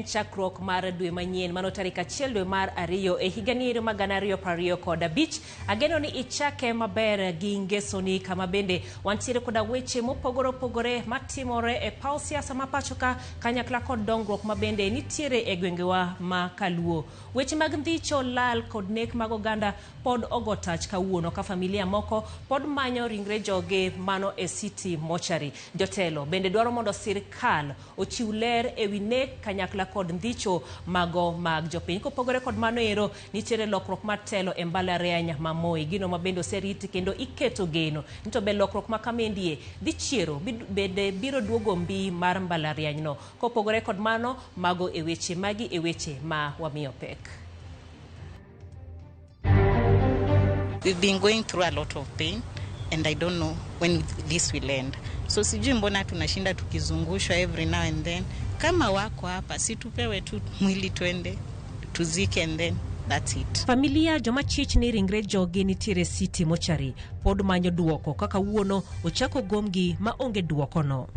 En chakruok mar dwe manyien, mano tarik 1 dwe mar 2 e higa ni ero mag 2025. Ageno ni ichake maber gi ngesoni kama bende wantiere koda weche mopogore opogore matimore e paw siasa ma pacho ka kanyakla kod dongruok ma bende nitiere e gwengewa ma kaluo. Weche mag ndhicho, lal kod nek mag oganda pod ogo tach kawuono ka familia moko pod manyo ringre jogi mano e City Mortuary. Jotelo bende dwaro mondo sirkal ochiw ler ewi nek kanyakla kod ndhicho mago mag jopiny. Kopogore kod mano ero, nitiere lokruok mar telo e mbalariany ma Moi, gino ma bende oserit kendo iketo geno ni to be lokruok ma kamendie dhi chiero bende biro duogo mbi mar mbalariany no. Kopogore kod mano, mago e weche magi e weche ma wamiyo pek. We've been going through a lot of pain and I don't know when this will end. So sijui mbona tunashinda tukizungushwa every now and then. Kama wako hapa, si tupewe tu mwili twende tuzike and then that's it. Familia joma chich ni ringre jogi nitiere City Mortuary pod manyo duoko kaka wuono ochako gomgi ma onge duoko no.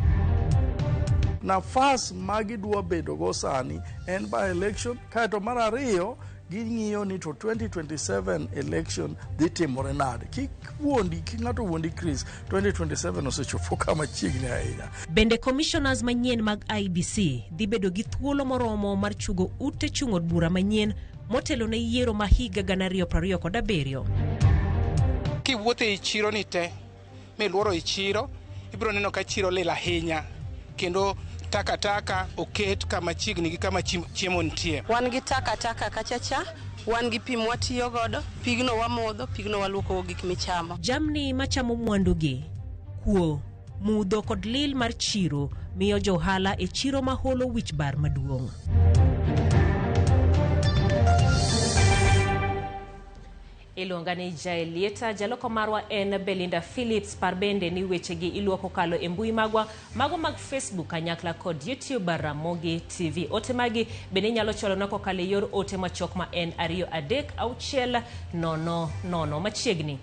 Nafas ma gidwa bedogo sani en by election, kaeto mar ariyo ging'iyo ni to 2027 election dhi timore nade. Kik wuondi, kik ng'ato wuondi Chris, 2027 osechopo kama chiegni ahinya. Bende commissioners manyien mag IEBC dhi bedo gi thuolo moromo mar chugo ute chung' od bura manyien motelo ne yiero ma higa 2027. Kiwuotho ei chiro ni te miluoro e chiro, ibiro neno ka chiro lil ahinya kendo takataka oket kama chiegni gi kama chiemo nitie. Wan gi takataka kacha cha, wan gi pi mwatiyo godo, pigno wamodho, pigno waluoko gik michamo. Jamni machamo mwandugi, kuo, mudho kod lil mar chiro miyo johala e chiro maholo wich bar maduong'. Iluonga ni Jaelieta, jaloko marwa en Belinda Phillips. Par bende ni wechegi iluoko kalo e mbui magwa mago mag Facebook kanyakla kod YouTube Ramogi TV. Ote magi bende inyalo chwalona kokalo e yor ote machuok ma en 2 3 6 0 0. Machiegni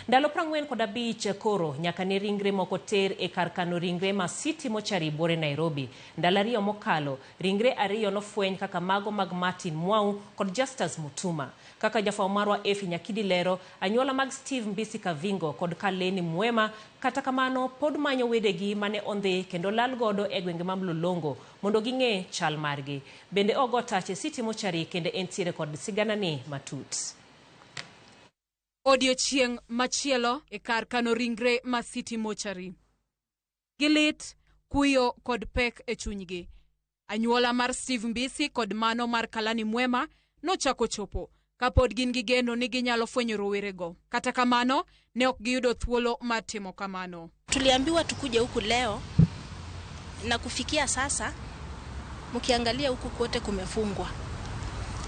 ndalo 45 koro nyaka ne ringre moko ter e kar kano ringre ma City Mortuary buore Nairobi. Ndalo 2 mokalo, ringre 2 nofweny kaka mago mag Martin Mwau kod Justus Mutuma. Kaka jafwambo marwa Effie Nyakidi lero, anyuola mag Steve Mbisi Kavingo kod Kaleni Mwema kata kamano pod manyo wedegi mane ondhi kendo lal godo e gwenge ma Mlolongo mondo ging'e chal margi. Bende ogo tach e City Mortuary kendo entiere kod siganani matut. Odiochieng' machielo e kar kano ringre ma City Mortuary. Gi lit, kuyo kod pek e chunygi. Anyuola mar Steve Mbisi kod mano mar Kalani Mwema nochako chopo kapod gin gi geno ni ginyalo fwenyo rowerego. Kata kamano, ne ok giyudo thuolo mar timo kamano. Tuliambiwa tukuje huku leo na kufikia sasa mkiangalia huku kote kumefungwa.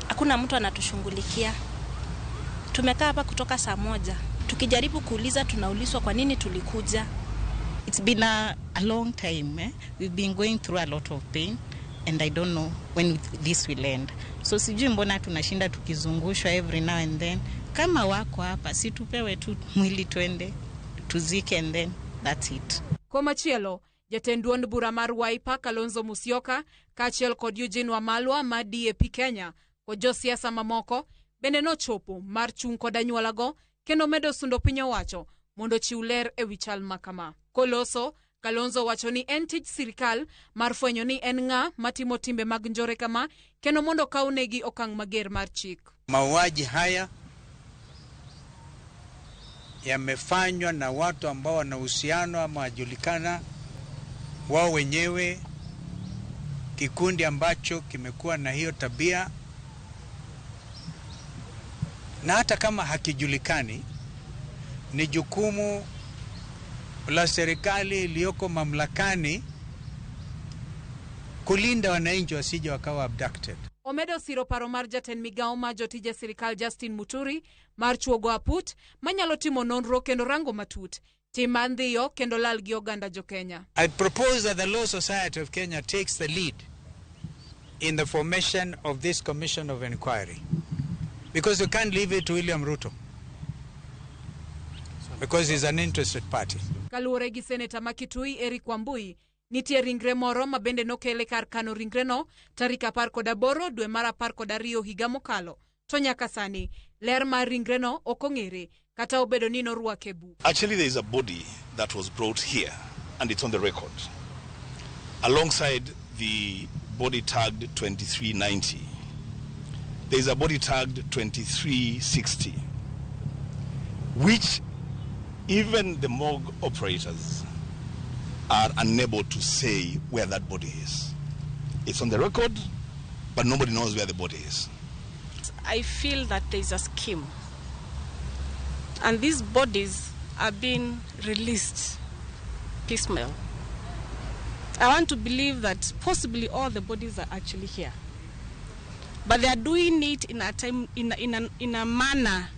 Hakuna mtu anatushughulikia. Tumekaa hapa kutoka saa 1. Tukijaribu kuuliza tunaulizwa kwa nini tulikuja. It's been a long time. We've been going through a lot of pain and I don't know when this will end. So sijui mbona tunashinda tukizungushwa every now and then. Kama wako hapa, si tupewe tu mwili twende tuzike and then that's it. Komachielo, jatend duond bura mar Wiper Kalonzo Musyoka kaachiel kod Eugene Wamalwa ma DAP Kenya kod josiasa mamoko bende nochopo mar chung' kod anyuolago kendo medo sundo piny owacho mondo ochiw ler ewi chal ma kama. Koloso, Kalonzo wacho ni en tij sirikal mar fwenyo ni en ng'a matimo timbe mag njore kama kendo mondo okawnegi okang' mager mar chik. Mauaji haya yamefanywa na watu ambao wana uhusiano ama wajulikana wao wenyewe, kikundi ambacho kimekuwa na hiyo tabia, na hata kama hakijulikani, ni jukumu la serikali iliyoko mamlakani kulinda wananchi wasije wakawa abducted. Omedo siro paro mar jatend migawo mar jotije sirikal Justin Muturi mar chuogo aput manyalo timo nonro kendo rango matut tim mar ndhiyo kendo lal gi oganda jo Kenya. I propose that the Law Society of Kenya takes the lead in the formation of this commission of inquiry, because you can't leave it to William Ruto, because he's an interested party. Kaluwore gi seneta ma Kitui Eric Wambui, Nitie ringre moro ma bende nokele kar kano ringreno tarik 18 dwe mar 12 higa mokalo. To nyaka sani, ler mar ringreno ok ong'ere kata obedo ni norwake buk. Actually, there is a body that was brought here, and it's on the record, alongside the body tagged 2390. There is a body tagged 2360, which even the morgue operators are unable to say where that body is. It's on the record, but nobody knows where the body is. I feel that there is a scheme, and these bodies are being released piecemeal. I want to believe that possibly all the bodies are actually here, but they are doing it in a time, in a manner.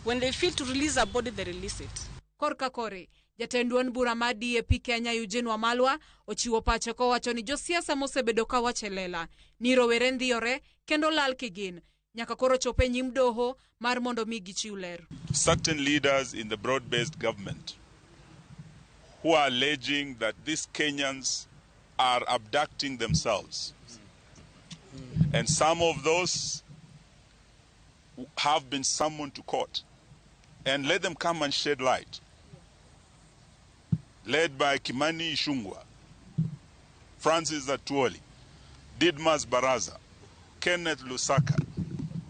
When they feel to release a body, they release it. Korka kore, jatend duond bura mar DAP Kenya Eugene Wamalwa ochiwo pache kowacho ni josiasa mosebedo ka wacho e lela ni rowere ndhiyore kendo lal kigin nyaka koro chop e nyim doho mar mondo mi gichiw ler. Certain leaders in the broad-based government who are alleging that these Kenyans are abducting themselves. And some of those have been summoned to court. And let them come and shed light. Led by Kimani Ichung'wah, Francis Atwoli, Didmas Baraza, Kenneth Lusaka,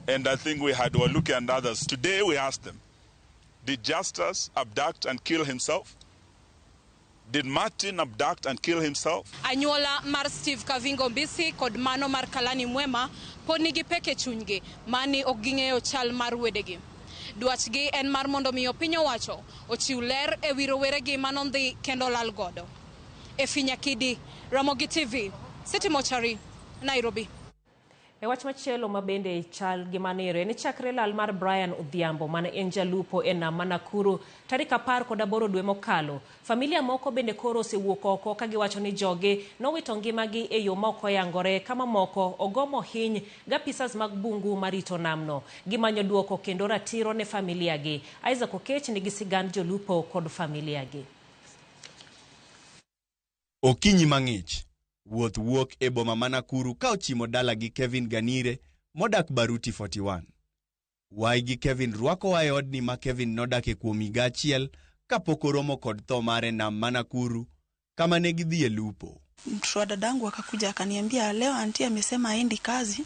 and I think we had Waluke and others. Today we asked them, did Justus abduct and kill himself? Did Martin abduct and kill himself? Anyuola mar Steve Kavingo Mbisi kod mano mar Kalani Mwema pod nigi pek e chunygi mani ok ging'eyo chal mar wedegi. Dwachgi en mar mondo miyo piny owacho ochiw ler e wi roweregi manondhi kendo lal godo. Efi Nyakidi, Ramogi TV, City Mortuary, Nairobi. E wach machielo ma bende chal gi manere ni chakre lal mar Brian Odhiambo mane en jalupo e nam ma Nakuru tarik 18 dwe mokalo. Familia moko bende koro osewuok oko ka giwacho ni jogi nowito ngimagi e yo ma ok oyangore kama moko ogo mohiny gapisas mag bungu marito namno. Gimanyo duoko kendo ratiro ne familia gi. Isaac Okech nigi sigand jolupo kod familia gi. Okinyi mang'ich, wuoth wuok e boma ma Nakuru ka ochimo dala gi Kevin Ganire modak Baruti 41. Wai gi Kevin rwakowa e odni ma Kevin nodake kuom higa achiel kapok oromo kod tho mare nam ma Nakuru kama ne gidhiye lupo. Mtoto wa dadangu akakuja akaniambia, leo auntie amesema aendi kazi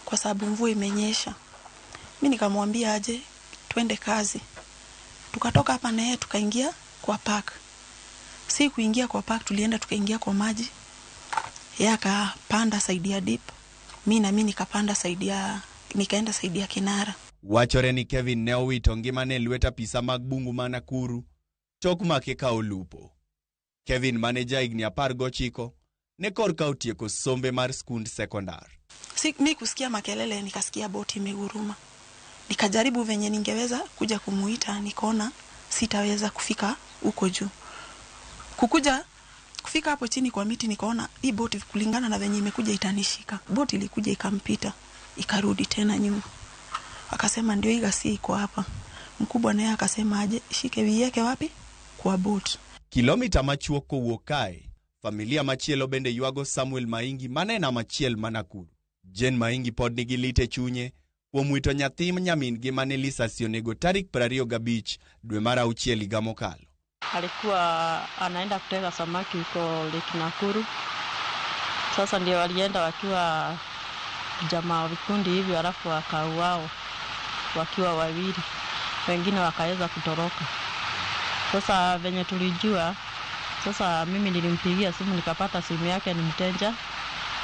kwa sababu mvua imenyesha. Mi nikamwambia aje twende kazi. Tukatoka hapa na yeye tukaingia kwa park. Si kuingia kwa park, tulienda tukaingia kwa maji. Yeye akapanda side ya deep, mi na mi nikapanda side ya nikaenda side ya Kinara. Wachore ni Kevin ne owito ngimane e lwet apisa mag bungu ma Nakuru tok make ka olupo. Kevin mane ja higni 19 ne korka otieko sombe mar skund sekondar. Si, mi kusikia makelele nikasikia boti imeguruma. Nikajaribu venye ningeweza kuja kumuita, nikaona sitaweza kufika huko juu. Kukuja kufika hapo chini kwa miti nikaona hii boti kulingana na venye imekuja itanishika. Boti ilikuja ikampita, ikarudi tena nyuma. Akasema ndio hii ghasia iko hapa. Mkubwa naye akasema aje shike wieke wapi? Kwa boti. Kilomita machuok kowuok kae, familia machielo bende ywago Samuel Maingi mane nam achiel ma Nakuru. Jane Maingi pod nigi lit e chunye kuom wito nyathi nyamin-gi mane lisasi onego tarik 25 dwe mar auchiel higa mokalo. Alikuwa anaenda kutega samaki huko Lake Nakuru. Sasa ndio walienda wakiwa jamaa vikundi hivyo, alafu wakauao wakiwa wawili, wengine wakaweza kutoroka. Sasa venye tulijua, sasa mimi nilimpigia simu nikapata simu yake ni mteja,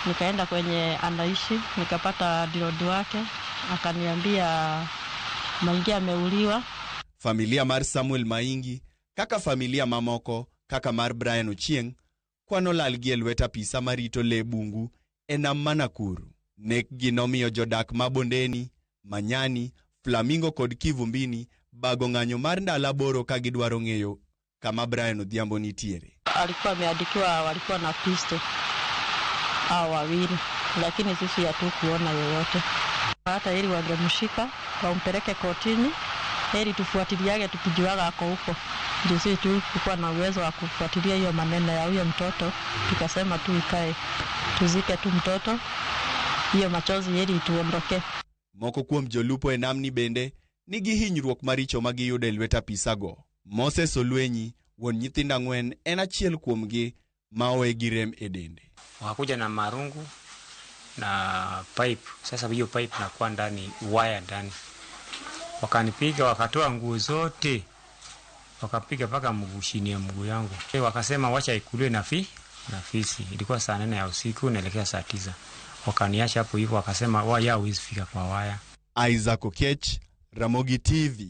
nikaenda kwenye anaishi nikapata landlord wake, akaniambia Maingi ameuliwa. Familia mar Samuel Maingi kaka familia mamoko kaka mar Brian Ochieng kwano lalgi e lwet apisa marito lee bungu e nam ma Nakuru. Nek gi nomiyo jodak ma Bondeni, Manyani, Flamingo kod Kivumbini bago ng'anyo mar ndalo 8 ka gidwaro ng'eyo kama Brian Odhiambo nitiere. Alikuwa ameandikiwa, walikuwa na pistol hao wawili, lakini sisi hatukuona yoyote. Hata ili wangemshika wampeleke kotini, heri tufuatiliage tukijuaga ako huko. Juu sisi tulikuwa na uwezo wa kufuatilia hiyo maneno ya huyo mtoto, tukasema tu ikae, tuzike tu mtoto, hiyo machozi ili ituondoke. Moko kuom jolupo e namni bende nigi hinyruok maricho ma giyudo e lwet apisago. Moses Olwenyi, wuon nyithindo ang'wen, en achiel kuomgi ma owe gi rem e dende. Wakakuja na marungu na pipe. Sasa hiyo pipe nakuwa ndani, waya ndani, wakanipiga, wakatoa nguo zote, wakapiga mpaka mguu chini ya mguu yangu. Wakasema wacha ikuliwe na na fisi. Ilikuwa saa 8 ya usiku naelekea saa 9. Wakaniacha hapo hivyo, wakasema waya huwezi fika kwa waya. Isaac Okech, Ramogi TV.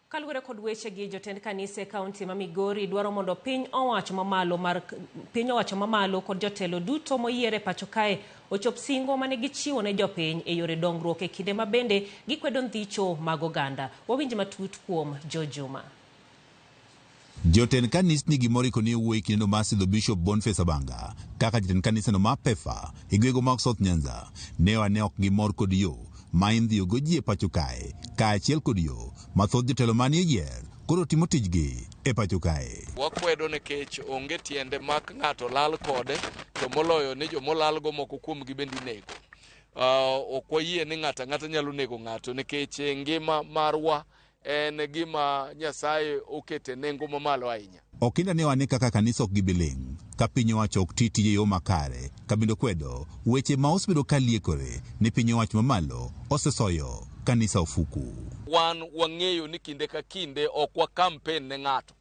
Kaluwore kod wechegi, jotend kanise e kaunti ma Migori dwaro mondo piny owacho mamalo mar piny owacho mamalo kod jotelo duto moyier e pacho kae ochop singo mane gichiwo ne jopiny e yore dongruok e kinde ma bende gikwedo ndhicho mag oganda. Wawinj matut kuom Joe Juma. Jotend kanisni gimoriko ni owuoyi kindeno mar sidho Bishop Boniface Abanga kaka jatend kanisano mar PEFA e gwenge mag South Nyanza ne oa ok gimor kod yo ma indhiyo go ji e pacho kae kaachiel kod yo ma thoth jotelo manie yier koro timo tijgi e pacho kae. Wakwedo nikech onge tiende mak ng'ato lal kode, to moloyo ni jomolalgo moko kuomgi bende inego. Ok wayie ni ng'ato ang'ata nyalo nego ng'ato nikech ngima marwa en gima Nyasaye okete nengo mamalo ahinya. Okinda ne wane kaka kanisa ok gibi ling' ka piny owacho ok ti tije yo makare kabindo kwedo weche ma osebedo ka liekore ni piny owacho mamalo osesoyo kanisa ofuku. Wan wang'eyo ni kinde ka kinde ok wa campaign ne ng'ato.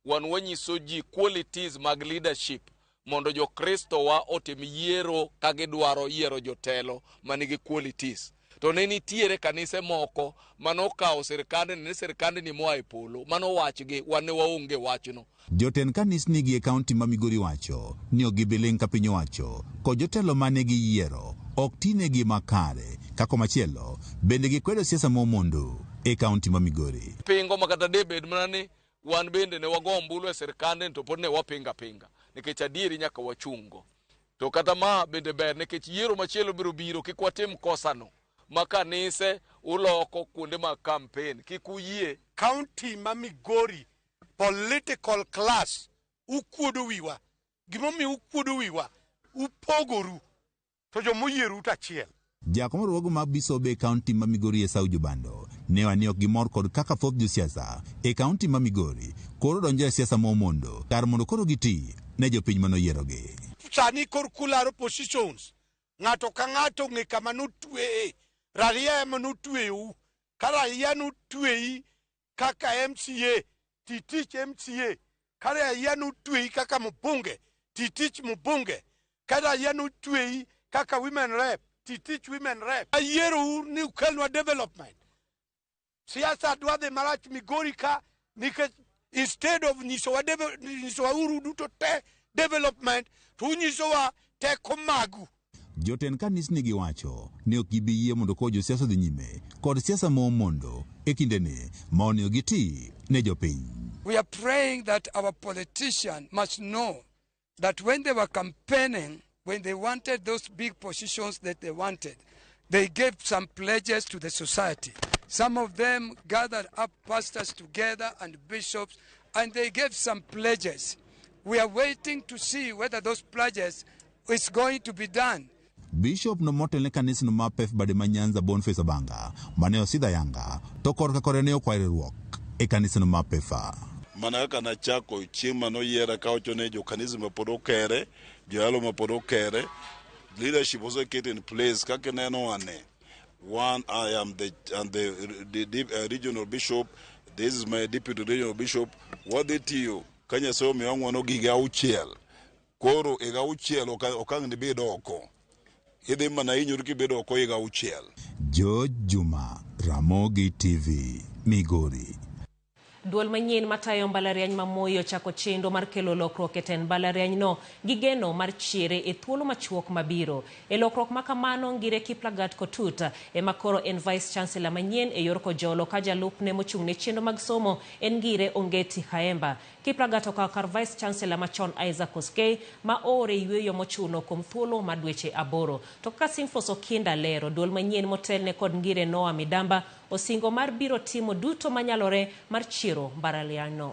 Wan wanyiso ji qualities mag leadership mondo jokristo wa otim yiero ka gidwaro yiero jotelo manigi qualities. To ne nitiere kanise moko manokawo sirkandni ni sirkandni moa e polo, mano wachgi, wan ne waonge wachno. Jotend kanisni gi e kaunti ma Migori wacho ni ok gibi ling' ka piny owacho kod jotelo mane giyiero ok tinegi makare ka komachielo bende gikwedo siasa momondo e kaunti ma Migori. Pingo ma kata debed mana ni wan bende ne wago ombulu e sirkandni to pod ne wapinga pinga nikech adieri nyaka wachungo. To kata ma bende ber nikech yiero machielo biro biro kik watim kosano ma kanise uloko kuonde mag campaign kik uyie. Kaunti ma Migori political class ukuodo wiwa. Gimomiyo ukuodo wiwa, upogoru to jomoyieru to achiel. Jakom riwruoge mag Bisobe e kaunti ma Migori Esau Jobando ne oa ni ok gimor kod kaka thoth josiasa e kaunti ma Migori koro donjo e siasa momondo kar mondo koro giti ne jopiny manoyierogi. Sani kor kularo positions, ng'ato ka ng'ato ng'e kama notweye, raia ema notweyou. Ka raia notweyi kaka MCA, titich MCA. Ka raia notweyi kaka mbunge, titich mbunge. Ka raia notweyi kaka women rep, titich women rep. Ayierou ni ukelnwa development. Siasa dwa dhi marach Migori ka nikech instead of nyisowa nyisowa uru duto te development, to unyisowa teko magu. Jotend kanisni giwacho ni ok gibi yie mondo koro josiasa odhi nyime kod siasa momondo e kindeni ma onego giti ne jopiny. We are praying that our politicians must know that when they were campaigning, when they wanted those big positions that they wanted, they gave some pledges to the society. Some of them gathered up pastors together and bishops, and they gave some pledges. We are waiting to see whether those pledges is going to be done. Bishop no motelne kanisno mar PEF bade ma Nyanza Boniface Abanga mane osidho ayanga to korka kore ne okwayo riwruok e kanisano mar PEFA. Mana kaka nachako chieng' manoyiera kawacho ne jokanisa ma pod okere, joyalo ma pod okere, leadership oseket in place kaka ineno ane. One, I am the regional bishop, this is my deputy regional bishop. Wadhi tiyo ka Nyasaye omiyowa ng'uono gi higa auchiel. Koro higa auchiel ok ang' nibed oko. Idhi mana hinyori kibedo oko higa auchiel. George Juma, Ramogi TV, Migori. Duol manyien matayo mbalariany ma Moi ochako chenro mar kelo lokruok e tend mbalarianyno gi geno mar chiere e thuolo machuok mabiro. E lokruok ma kamano, Ngire Kiplagat Kotut ema koro en Vice Chancellor manyien e yor kojolo ka jalupne mochung' ne chenro mag somo en Ngire Ongeti Khaemba. Kiplagat okawo kar Vice Chancellor machon Isaac Koskei ma oore yueyo mochuno kuom thuolo mar dweche 8. To kaka Simfos Okinda lero, duol manyien motelne kod Ngire Noah Midamba osingo mar biro timo duto manyalore mar chiero mbalarianyno.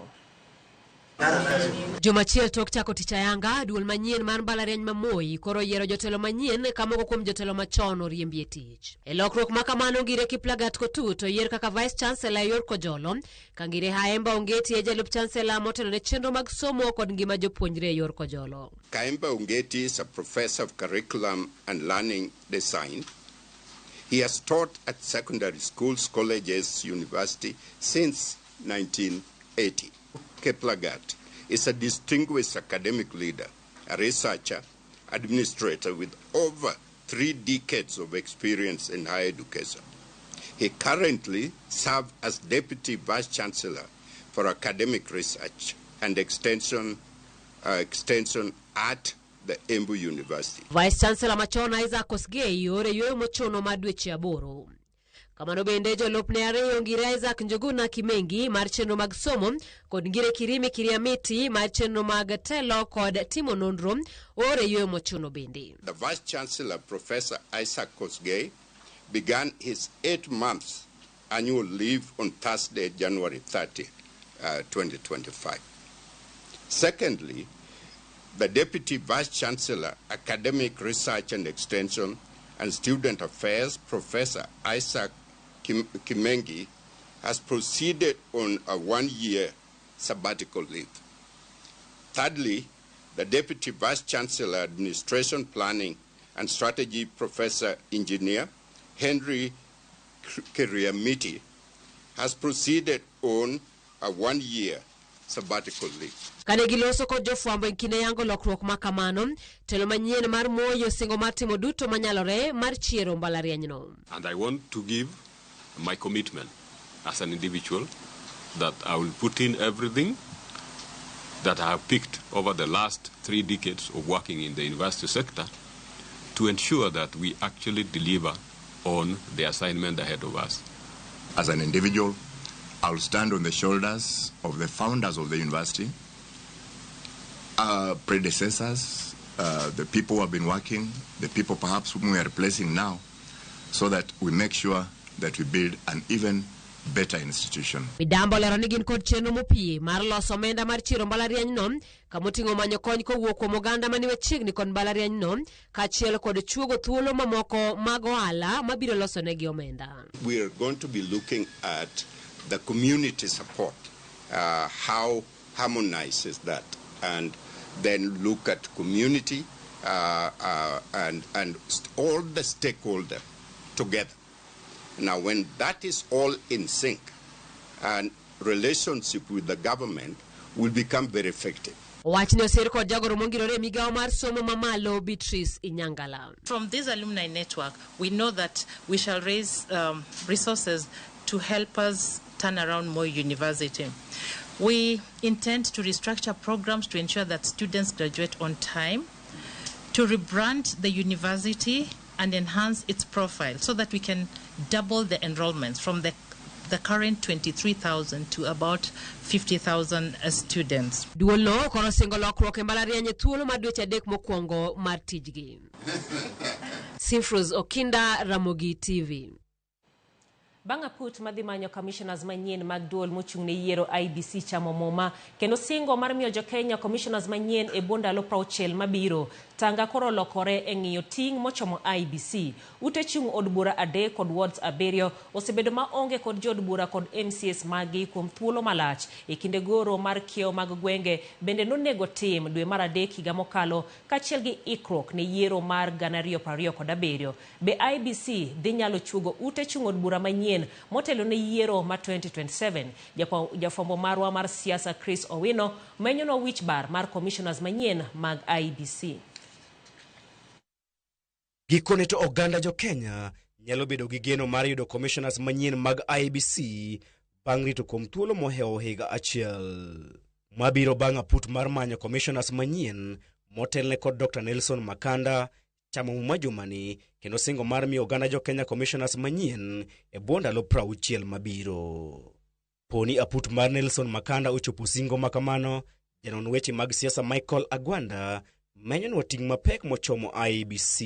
Juma achiel tok chako tich ayanga, duol manyien mar mbalariany ma Moi koro oyiero jotelo manyien ka moko kuom jotelo machon oriembi e tich. E lokruok ma kamano, Ngire Kiplagat Kotut oyier kaka Vice Chancellor e yor Kojolo, ka Ngire Haemba Ongeti e jalup Chancellor motelo ne chenro mag somo kod ngima jopuonjre e yor Kojolo. Kaemba Ongeti is a professor of curriculum and learning design. He has taught at secondary schools, colleges, university since 1980. Kiplagat is a distinguished academic leader, a researcher, administrator with over 3 decades of experience in higher education. He currently serves as Deputy Vice Chancellor for Academic Research and Extension at the Embu University. Vice Chancellor machon Isaac Kosgei ore yueyo mochuno mar dweche 8. Kamano bende jolupne ariyo Ngire Isaac Njuguna Kimengi mar chenro mag somo kod Ngire Kirimi Kiriamiti mar chenro mag telo kod timo nonro ore yueyo mochuno bende. The Vice Chancellor, Professor Isaac Kosgei, began his 8 months annual leave on Thursday, January 30, 2025. Secondly, the Deputy Vice Chancellor, Academic Research and Extension and Student Affairs, Professor Isaac Kimengi, has proceeded on a 1-year sabbatical leave. Thirdly, the Deputy Vice Chancellor, Administration Planning and Strategy, Professor Engineer Henry Kiriamiti, has proceeded on a 1-year sabbatical leave. Kane giloso kod jofwambo e kinde yango lokruok ma kamano, telo manyien mar Moi osingo mar timo duto manyalore mar chiero mbalarianyno. And I want to give my commitment as an individual that I will put in everything that I have picked over the last 3 decades of working in the university sector to ensure that we actually deliver on the assignment ahead of us. As an individual, I will stand on the shoulders of the founders of the university, our predecessors, the people who have been working, the people perhaps whom we are replacing now, so that we make sure that we build an even better institution. Midambo olero ni gin kod chenro mopie mar loso omenda mar chiero mbalarianyno kamoting'o manyo kony kowuok kuom oganda mani machiegni kod mbalarianyno kaachiel kod chuogo thuolo mamoko mag ohala mabiro loso negi omenda. We are going to be looking at the community support, how harmonizes that, and then look at community and all the stakeholders together. Now, when that is all in sync, and relationship with the government will become very effective. Wachni osir kod jagoro mongirore e migawo mar somo mamalo Beatrice Inyangala. From this alumni network, we know that we shall raise resources to help us turn around Moi University. We intend to restructure programs to ensure that students graduate on time, to rebrand the university and enhance its profile so that we can double the enrollments from the current 23,000 to about 50,000 students. Duolno koro singo lokruok e mbalariany e thuolo mar dweche 3 mokwongo mar tijgi. Simfrose Okinda, Ramogi TV. Bang' aput madhi manyo commissioners manyien mag duol mochung' ne yiero IEBC chamo muma kendo singo mar miyo jo-Kenya commissioners manyien e bwo ndalo 60 mabiro. Tanga koro olokore e ng'iyo ting' mochomo IEBC. Ute chung' od bura 3 kod wards 7 osebedo maonge kod jood bura kod MCAs magi kuom thuolo malach. E kinde goro mar kiewo mag gwenge bende nonego tim dwe mar 3 higa mokalo kaachiel gi ikruok ne yiero mar 2027. Be IEBC dhi nyalo chuogo ute chung' od bura manyien motelo ne yiero ma 2027? Jafwambo marwa mar siasa Chris Owino menyono wich bar mar commissioners manyien mag IEBC. Gikone to oganda jo Kenya nyalo bedo gi geno mar yudo commissioners manyien mag IEBC bang' rito kuom thuolo mohewo higa achiel. Mabiro bang' aput mar manyo commissioners manyien motelne kod Dr. Nelson Makanda chamo muma jumani kendo singo mar miyo oganda jo Kenya commissioners manyien e bwo ndalo 60 mabiro. Poni aput mar Nelson Makanda ochopo singo makamano, janon weche mag siasa Michael Agwanda menyonwa ting' mapek mochomo IEBC.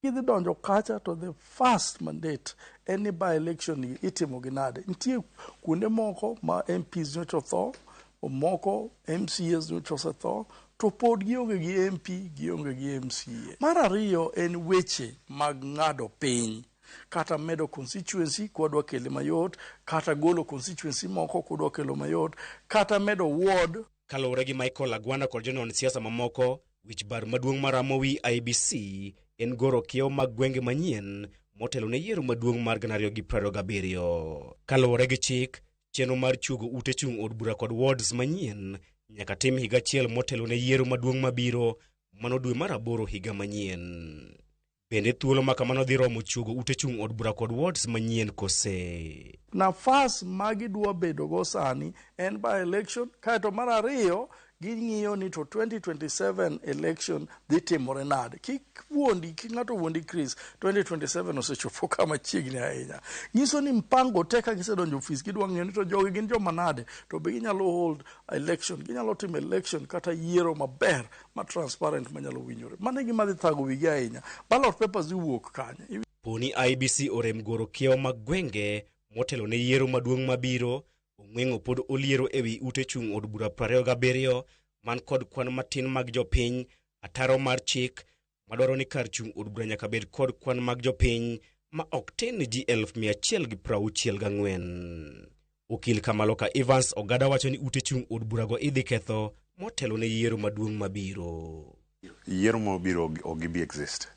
Gidhi donjo kacha to the first mandate en ni by election ni itimo gi nade. Nitie kuonde moko ma MPs nyocha otho, moko MCAs nyocha osetho, to pod gionge gi MP, gionge gi MCA. Mar ariyo en weche mag ng'ado piny kata medo constituency kwadwa kele mayot, kata golo constituency moko kwadwa kelo mayot, kata medo ward. Kaluwore gi Michael Agwanda kod jonon siasa mamoko, wich bar maduong' maramo wi IEBC en goro kiewo mag gwenge manyien motelo ne yiero maduong' mar 2027. Kaluwore gi chik, chenro mar chuogo ute chung' od bura kod wards manyien nyaka tim higa achiel motelo ne yiero maduong' mabiro mano dwe mar aboro higa manyien. Bende thuolo ma kamano dhi romo chuogo ute chung' od bura kod wards manyien kose? Nafas ma gidwa bedogo sani en by election, kaeto mar ariyo ging'iyo ni to 2027 election dhi timore nade. Kik wuondi, kik ng'ato wuondi Chris, 2027 osechopo kama chiegni ahinya. Nyiso ni mpango te ka gisedonjo ofis gidwa ng'iyo ni to jogi gin joma nade, to be ginyalo hold election, ginyalo timo election kata yiero maber ma transparent manyalo winjore. Mano e gima dhi thago wigi ahinya. Ballot papers dhi wuok kanye? Poni IEBC orem goro kiewo mag gwenge motelo ne yiero maduong' mabiro, Ong'weng'o pod oliero ewi ute chung' od bura 27 man kod kwan matin mag jopiny, ataro mar chik madwaro ni kar chung' od bura nyaka bed kod kwan mag jopiny ma ok tin ne ji 164,000. Okil Kamaloka Evans Ogada wacho ni ute chung' od burago idhi ketho motelo ne yiero maduong' mabiro. Yiero mabiro ok gibi exist.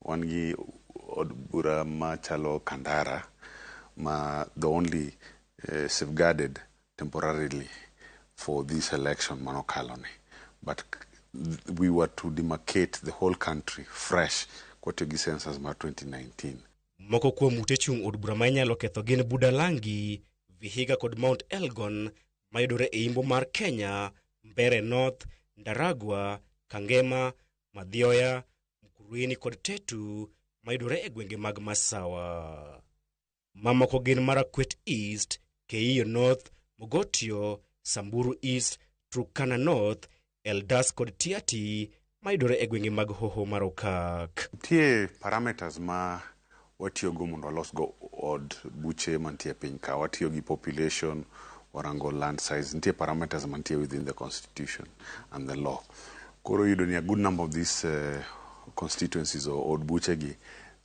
Wan gi od bura machalo Kandara ma the only safeguarded temporarily for this election manokalo ni. But we were to demarcate the whole country fresh kwatiyo gi census mar 2019. Moko kuom ute chung' od bura ma inyalo ketho gin Budalangi, Vihiga kod Mount Elgon mayudore e imbo mar Kenya, Mbeere North, Ndaragwa, Kangema, Mathioya, Mukurweini kod Tetu mayudore e gwenge mag Masawa. Mamoko gin Marakwet East, Keiyo North, Mogotio, Samburu East, Turkana North, Eldas kod Tiaty mayudore e gwenge mag Hoho mar Okak. Nitie parameters ma watiyogo mondo walosgo od buche mantie e piny ka. Watiyo gi population, warango land size, nitie parameters mantie within the constitution and the law. Koro iyudo ni a good number of these constituencies or od buche gi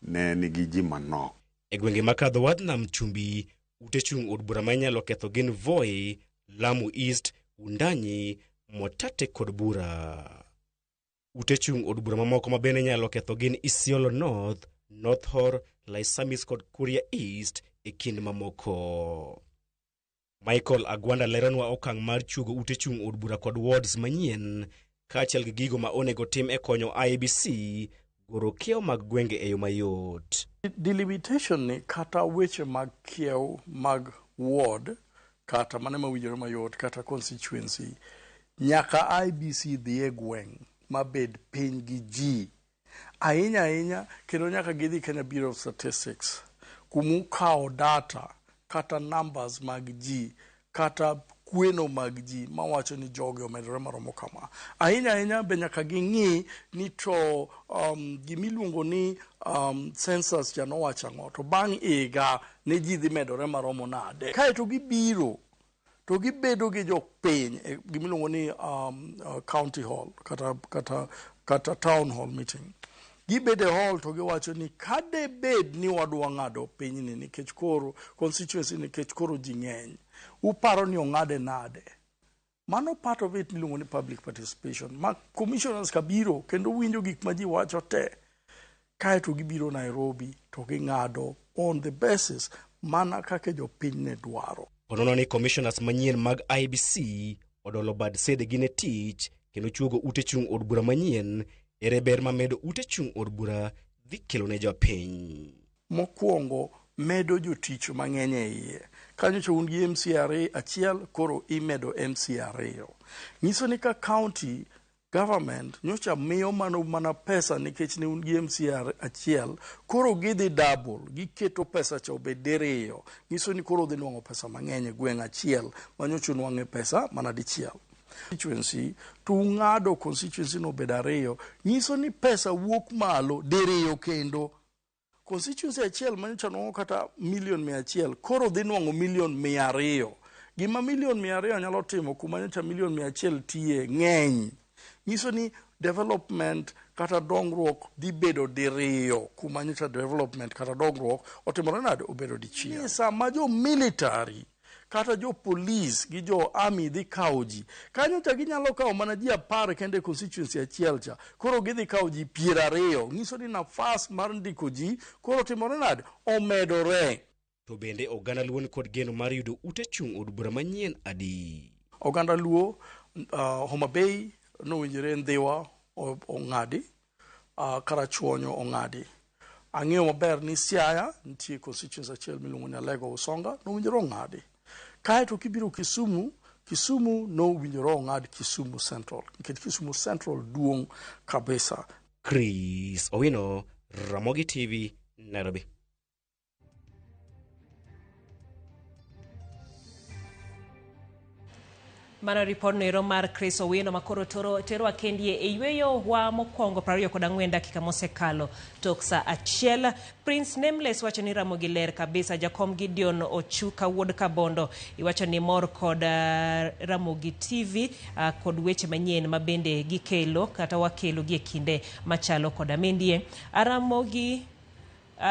ne nigi ji manok. E gwenge makadho wadh nam chumbi, ute chung' od bura ma inyalo ketho gin Voi, Lamu East, Wundanyi, Mwatate kod Bura. Ute chung' od bura mamoko ma bende inyalo ketho gin Isiolo North, North Horr, Laisamis kod Kuria East e kind mamoko. Michael Agwanda leronwa okang' mar chuogo ute chung' od bura kod wards manyien kaachiel gi gigo ma onego tim e konyo IEBC goro kiewo mag gwenge e yo mayot. Delimitation ni kata weche mag kiew mag ward kata mano mawinjore mayot kata constituency nyaka IEBC dhi e gweng' mabed piny gi ji ahinya ahinya kendo nyaka gidhi Kenya Bureau of Statistics kumukawo data kata numbers mag ji kata kweno mag ji mawacho ni jogi omedore maromo kama. Ahinya ahinya be nyaka ging'i ni to gimiluongo ni census cha nowacho ang'o to bang' higa ne ji dhi medore maromo nade. Kaeto gibiro to gibedo gi jopiny e gimiluongo ni county hall kata town hall meeting. Gibedo e hall to giwacho ni kade bed ni wadwa ng'ado pinyni nikech koro constituency nikech koro ji ng'eny, uparo ni ong'ade nade? Mano part of it miluongo ni public participation ma commissioners ka biro kendo winjo gik ma ji wacho te kaeto gibiro Nairobi to ging'ado on the basis mana kaka jopiny ne dwaro. Onono ni commissioners manyien mag IEBC odolo bad sede gi ne tich kendo chuogo ute chung' od bura manyien ere ber ma medo ute chung' od bura dhi kelo ne jopiny. Mokwongo medo jotich mang'eny e iye. Kanyocha un gi MCA achiel koro imedo MCA ariyo. Nyiso ni ka county government nyocha miyo mano mana pesa nikech ne un gi MCA achiel koro gidhi double giketo pesa cha obed diriyo. Nyiso ni koro udhi nwang'o pesa mang'eny e gweng' achiel ma nyocha unwang'e pesa mana dichiel. Constituency to ung'ado constituency no obedo ariyo nyiso ni pesa wuok malo diriyo kendo constituency achiel manyocha nwang'o kata milion 100 koro dhi nwang'o milion 200. Gima milion 200 nyalo timo kuma nyocha milion 100 tiye ng'eny. Nyiso ni development kata dongruok dhi bedo diriyo kuma nyocha development kata dongruok otimore nade obedo dichiel. Ni sama jo military kata jo police gi jo army dhi kawo ji kanyo cha ginyalo kawo mana ji 10 kende e constituency achiel cha koro gidhi kawo ji 20 nyiso ni nafas mar ndiko ji koro timore nade omedore. To bende oganda Luo ni kod geno mar yudo ute chung' od bura manyien adi? Oganda Luo Homa Bay nowinjore Ndhiwa ong'adi, Karachuonyo ong'adi. Ang'eyo maber ni Siaya nitie constituency achiel miluongo ni Alego Usonga nowinjore ong'adi. Kaeto kibiro Kisumu, Kisumu nowinjore ong'ad Kisumu Central nikech Kisumu Central duong' kabisa. Chris Owino, Ramogi TV, Nairobi. Mano ripodno ero mar Chris Owino makoro terowa kendie e yweyo wa mokwongo 24 dakika mosekalo tok saa 1. Prince Nameless wacho ni Ramogi ler kabisa. Jakom Gideon Ochuka wuod Kabondo iwacho ni mor kod Ramogi TV kod weche manyien ma bende gikelo kata wakelo gi e kinde machalo koda mendie. Ramogi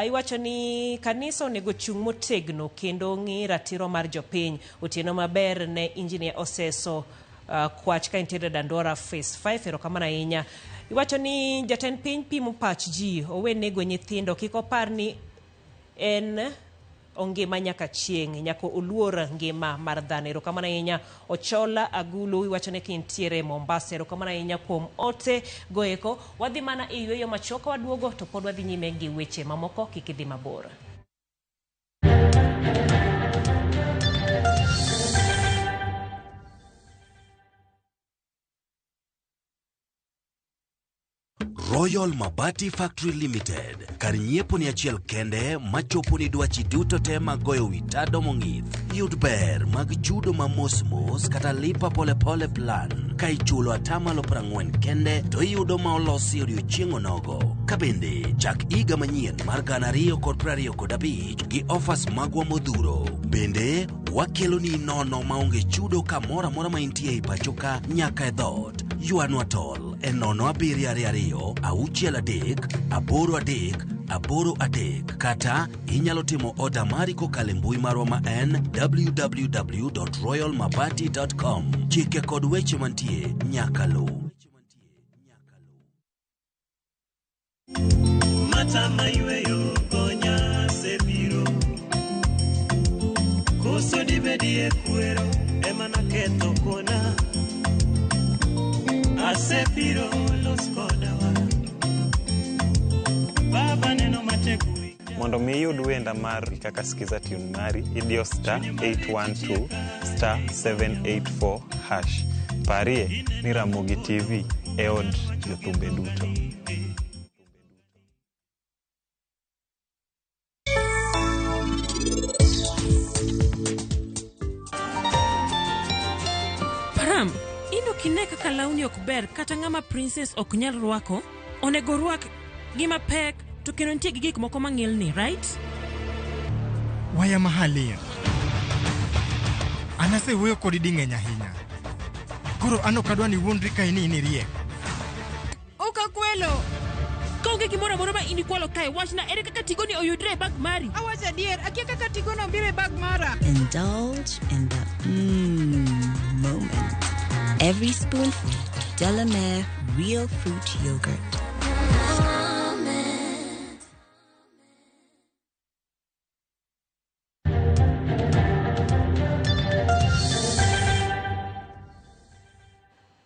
iwacho ni kanisa onego chung' motegno kendo ng'i ratiro mar jopiny. Otieno maber ne Engineer Oseso Kwach ka entiere Dandora Phase 5. Erokamano ahinya. Iwacho ni jatend piny pimo pach ji, owe nego nyithindo, kik opar ni en ongima nyaka chieng', nyaka oluor ngima mar dhano. Erokamano ahinya. Ochola Agulu iwacho ni kintiere Mombasa. Erokamano ahinya kuom ote goeko. Wadhi mana e yweyo machuok waduogo to pod wadhi nyime gi weche mamoko, kik idhi mabor. Royal Mabati Factory Limited, kar nyiepo ni achiel kende machopo ni dwachi duto te mag goyo wi tado mong'ith. Yud ber mag chudo ma mos mos kata lipa pole pole plan. Ka ichulo 40% kende to iyudo ma olosi odiochieng' onogo. Ka bende chak higa manyien mar 2025 gi offers magwa modhuro. Bende wakelo ni nono maonge chudo kamoro amora ma intie e pacho ka nyaka e dhoot. Ywanwa tol e 0 7 2 2 6 3 8 8 3 kata inyalo timo oda mari kokalo e mbui marwa ma en www.royalmabati.com. Chike kod weche mantie nyaka luw. Mata mayweyo gonya asebiro koso dibedie kwero ema naketho kuona asebiro los kodawa baba neno matek. Mondo mi iyud wenda mar kaka Skiza tune mari, idiyo star 812 star 784 hash. Parie ni Ramogi TV e od jothumbe duto. Param, in ok ine kaka lawni ok ber kata ng'ama princess ok nyal rwako? Onego rwak gima pek to kendo nitie gi gik moko mang'ilni, right? Waya mahalia. An asewuoyo kodi ding'eny ahinya. Koro an ok adwa ni iwuondri ka in ni iriek. Ok akwelo. Kaonge gimoro amora ma in ikwalo kae, wachna ere kaka tigoni oyudre e bag mari? Awacho adier, akia kaka tigono obiro e bag mara. Indulge in the moment. Every spoonful of Delamere real fruit yogurt.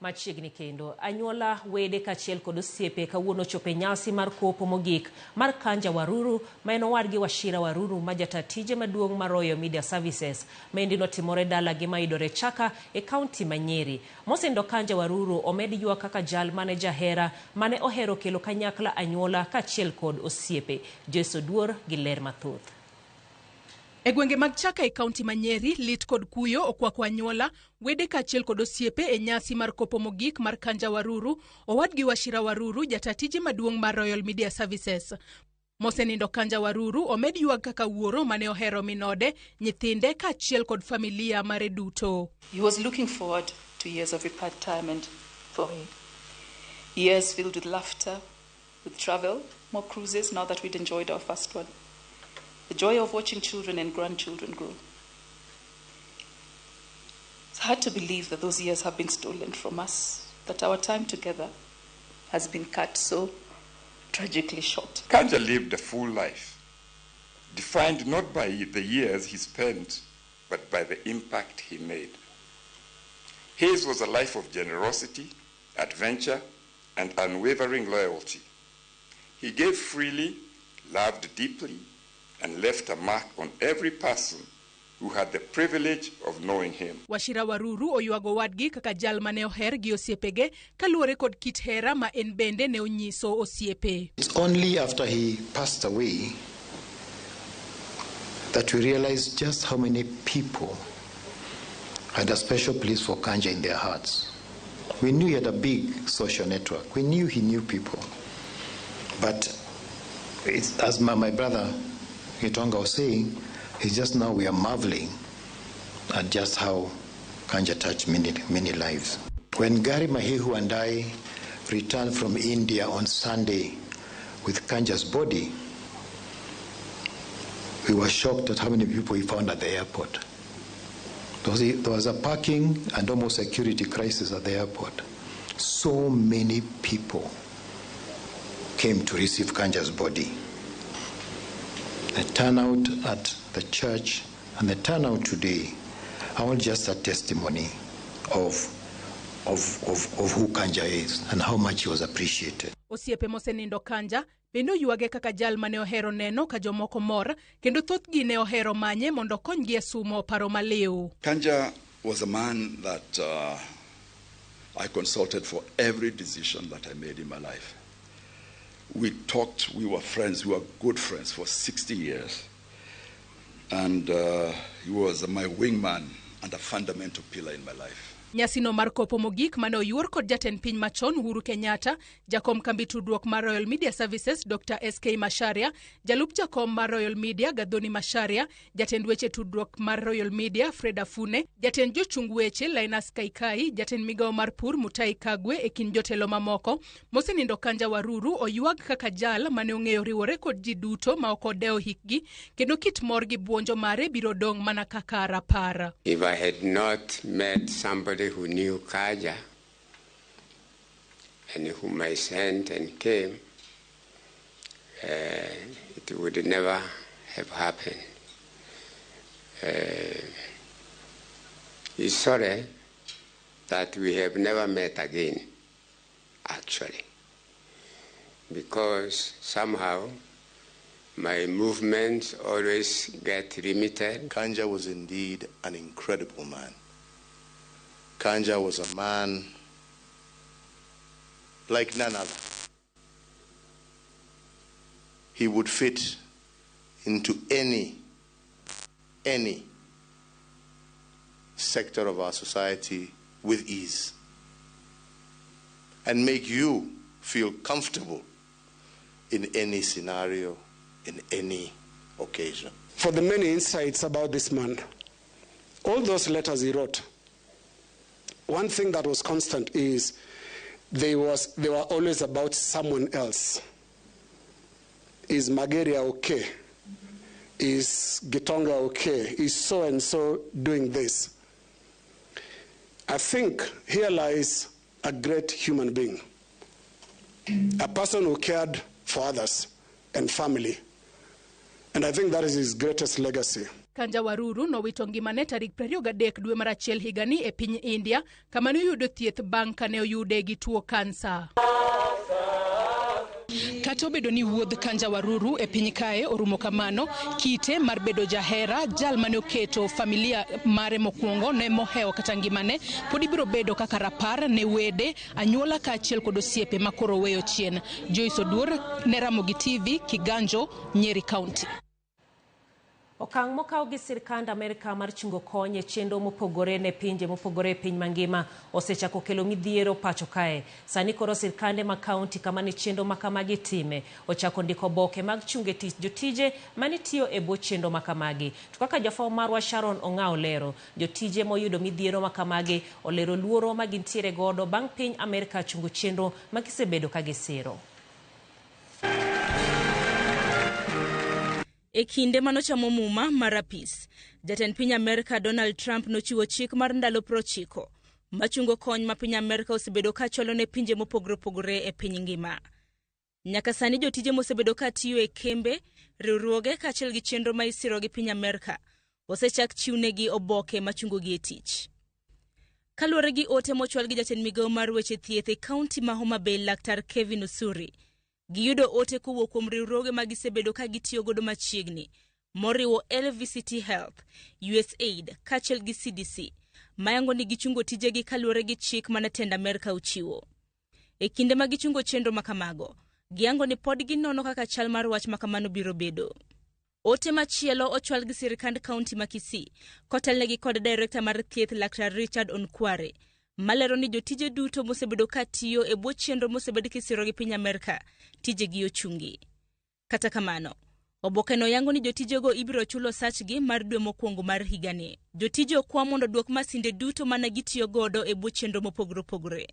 Machiegni kendo anyuola wede kaachiel kod osiepe kawuono ochopo e nyasi mar kopo mogik mar Kanja Waruru ma en owadgi Wachira Waruru ma jata tije maduong' mar Royal Media Services. Maendi notimore dalagi mayudore Chaka e kaunti ma Nyeri. Mosenindo Kanja Waruru omed ywak kaka jal mane jahera mane ohero kelo kanyakla anyuola kaachiel kod osiepe. Joyce Oduor gi ler mathoth. E E gwenge mag Chaka e kaunti ma Nyeri, lit kod kuyo okwako anyuola, wede kaachiel kod osiepe e nyasi mar kopo mogik mar Kanja Waruru, owadgi Wachira Waruru, jata tije maduong' mar Royal Media Services. Mosenindo Kanja Waruru omed ywag kaka wuoro mane ohero minode, nyithinde kaachiel kod familia mare duto. He was looking forward to years of retirement for me. Years filled with laughter, with travel, more cruises now that we'd enjoyed our first one. The joy of watching children and grandchildren grow. It's hard to believe that those years have been stolen from us, that our time together has been cut so tragically short. Kanja lived a full life, defined not by the years he spent, but by the impact he made. His was a life of generosity, adventure, and unwavering loyalty. He gave freely, loved deeply, and left a mark on every person who had the privilege of knowing him. Wachira Waruru oywago wadgi kaka jal mane oher gi osiepege kaluwore kod kit hera ma en bende ne onyiso osiepe. It's only after he passed away that we realized just how many people had a special place for Kanja in their hearts. We knew he had a big social network. We knew he knew people. But it's, as my brother Gitonga was saying, it's just now we are marveling at just how Kanja touched many, many lives. When Gary Mahihu and I returned from India on Sunday with Kanja's body, we were shocked at how many people we found at the airport. There was a parking and almost security crisis at the airport. So many people came to receive Kanja's body. The turnout at the church and the turnout today are all just a testimony of who Kanja is and how much he was appreciated. Osiepe mosenindo Kanja bende oywage kaka jal mane ohero neno ka jomoko mor kendo thothgi ne ohero manye mondo okonygi e sumo paro maliw. Kanja was a man that I consulted for every decision that I made in my life. We talked, we were friends, we were good friends for 60 years. And he was my wingman and a fundamental pillar in my life. Nyasino mar kopo mogik mane oyuor kod jatend piny machon Uhuru Kenyatta, jakom kambi tudruok mar Royal Media Services Dr. SK Macharia, jalup jakom mar Royal Media Gathoni Macharia, jatend weche tudruok mar Royal Media Fred Afune, jatend jochung weche Linus Kaikai, jatend migawo mar pur Mutahi Kagwe e kind jotelo mamoko. Mosenindo Kanja Waruru oywag kaka jal mane ong'eyo riwore kod ji duto ma ok odewo hikgi kendo kit mor gi buonjo mare biro dong' mana kaka rapar. If I had not met somebody who knew Kanja and whom I sent and came, it would never have happened. It's sorry that we have never met again, actually, because somehow my movements always get limited. Kanja was indeed an incredible man. Kanja was a man like none other. He would fit into any sector of our society with ease and make you feel comfortable in any scenario, in any occasion. For the many insights about this man, all those letters he wrote, one thing that was constant is they were always about someone else. Is Mageria okay? Is Gitonga okay? Is so-and-so doing this? I think here lies a great human being, a person who cared for others and family. And I think that is his greatest legacy. Kanja Waruru nowito ngimane tarik 23 dwe mar achiel higani e piny India kama ne oyudo thieth bang' kane oyude gi tuo kansa. Kata obedo ni wuodh Kanja Waruru e piny kae orumo kamano, kite mar bedo jahera, jal mane oketo familia mare mokwongo ne mohewo kata ngimane, pod ibiro bedo kaka rapar ne wede, anyuola kaachiel kod osiepe ma koro weyo chien. Joyce Oduor ne Ramogi TV, Kiganjo, Nyeri County. Okang' mokaw gi sirkand Amerka mar chungo kony e chenro mopogore ne pinje mopogore e piny mangima osechako kelo midhiero pacho kae. Sani koro sirkande ma kaunti kama ne chenro ma kamagi time ochako ndiko oboke mag chungo e tich jotije mane tiyo e bwo chenro ma kamagi. To kaka jafwambo marwa Sharon Ong'ao lero, jotije moyudo midhiero ma kamagi olero luoro ma gintiere godo bang' piny Amerka chungo chenro ma gisebedo ka gisiro. E kinde manochamo muma mar apis, jatend piny Amerka Donald Trump nochiwo chik mar ndalo 90 machungo kony ma piny Amerka osebedo ka chwalo ne pinje mopogore opogore e piny ngima. Nyaka sani jotije mosebedo ka tiyo e kembe, riwruoge kaachiel gi chenro ma isiro gi piny Amerka osechak chiwnegi oboke machungogi e tich. Kaluwore gi ote mochwal gi jatend migawo mar weche thieth e kaunti ma Homa Bay Laktar Kevin Osuri, giyudo ote kowuok kuom riwruoge ma gisebedo ka gitiyo godo machiegni moriwo LVCT Health, USAID kaachiel gi CDC mayango ni gichungo tijegi kaluwore gi chik mane tend Amerka ochiwo. E kinde ma gichungo chenro ma kamago, giyango ni pod ginono kaka chal mar wach ma kamano biro bedo. Ote machielo ochwal gi sirkand kaunti ma Kisii kotelnegi kod direkta mar thieth Laktar Richard Onkware malero ni jotije duto mosebedo ka tiyo e bwo chenro mosebed kisiro gi piny Amerka tijegi ochungi. Kata kamano, obokeno yango ni jotijego ibiro chulo sachgi mar dwe mokwongo mar higani. Jotije okwa mondo oduok masinde duto mane gitiyo godo e bwo chenro mopogore opogore.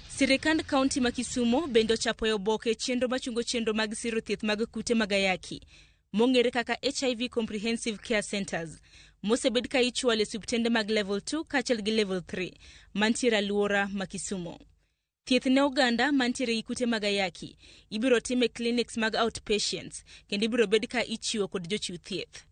Sirikand kaunti ma Kisumo bende ochapo e oboke chenro machungo chenro mag siro thieth mag kute mag ayaki mong'ere kaka HIV Comprehensive Care Centers mosebed ka ichwalo e osiptende mag level 2 kaachiel gi level 3 mantiere alwora ma Kisumo. Thieth ne oganda mantiere gi kute mag ayaki ibiro tim e clinics mag outpatients kendo ibiro bed ka ichiwo kod jochiw thieth.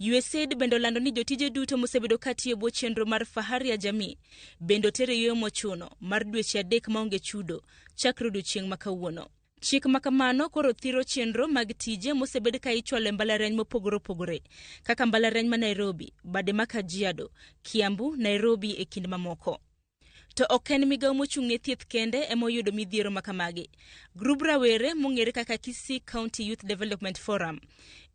USAID bende olando ni jotije duto mosebedo ka tiyo e bwo chenro mar Fahari ya Jamii bende oter e yueyo mochuno mar dweche 3 maonge chudo chakre odiechieng' ma kawuono. Chik ma kamano koro thiro chenro mag tije mosebed ka ichwalo e mbalariany mopogore opogore kaka mbalariany ma Nairobi, bade ma Kajiado, Kiambu, Nairobi e kind mamoko. To ok en migawo mochung' ne thieth kende ema oyudo midhiero ma kamagi. Grub rawere mong'ere kaka Kisii County Youth Development Forum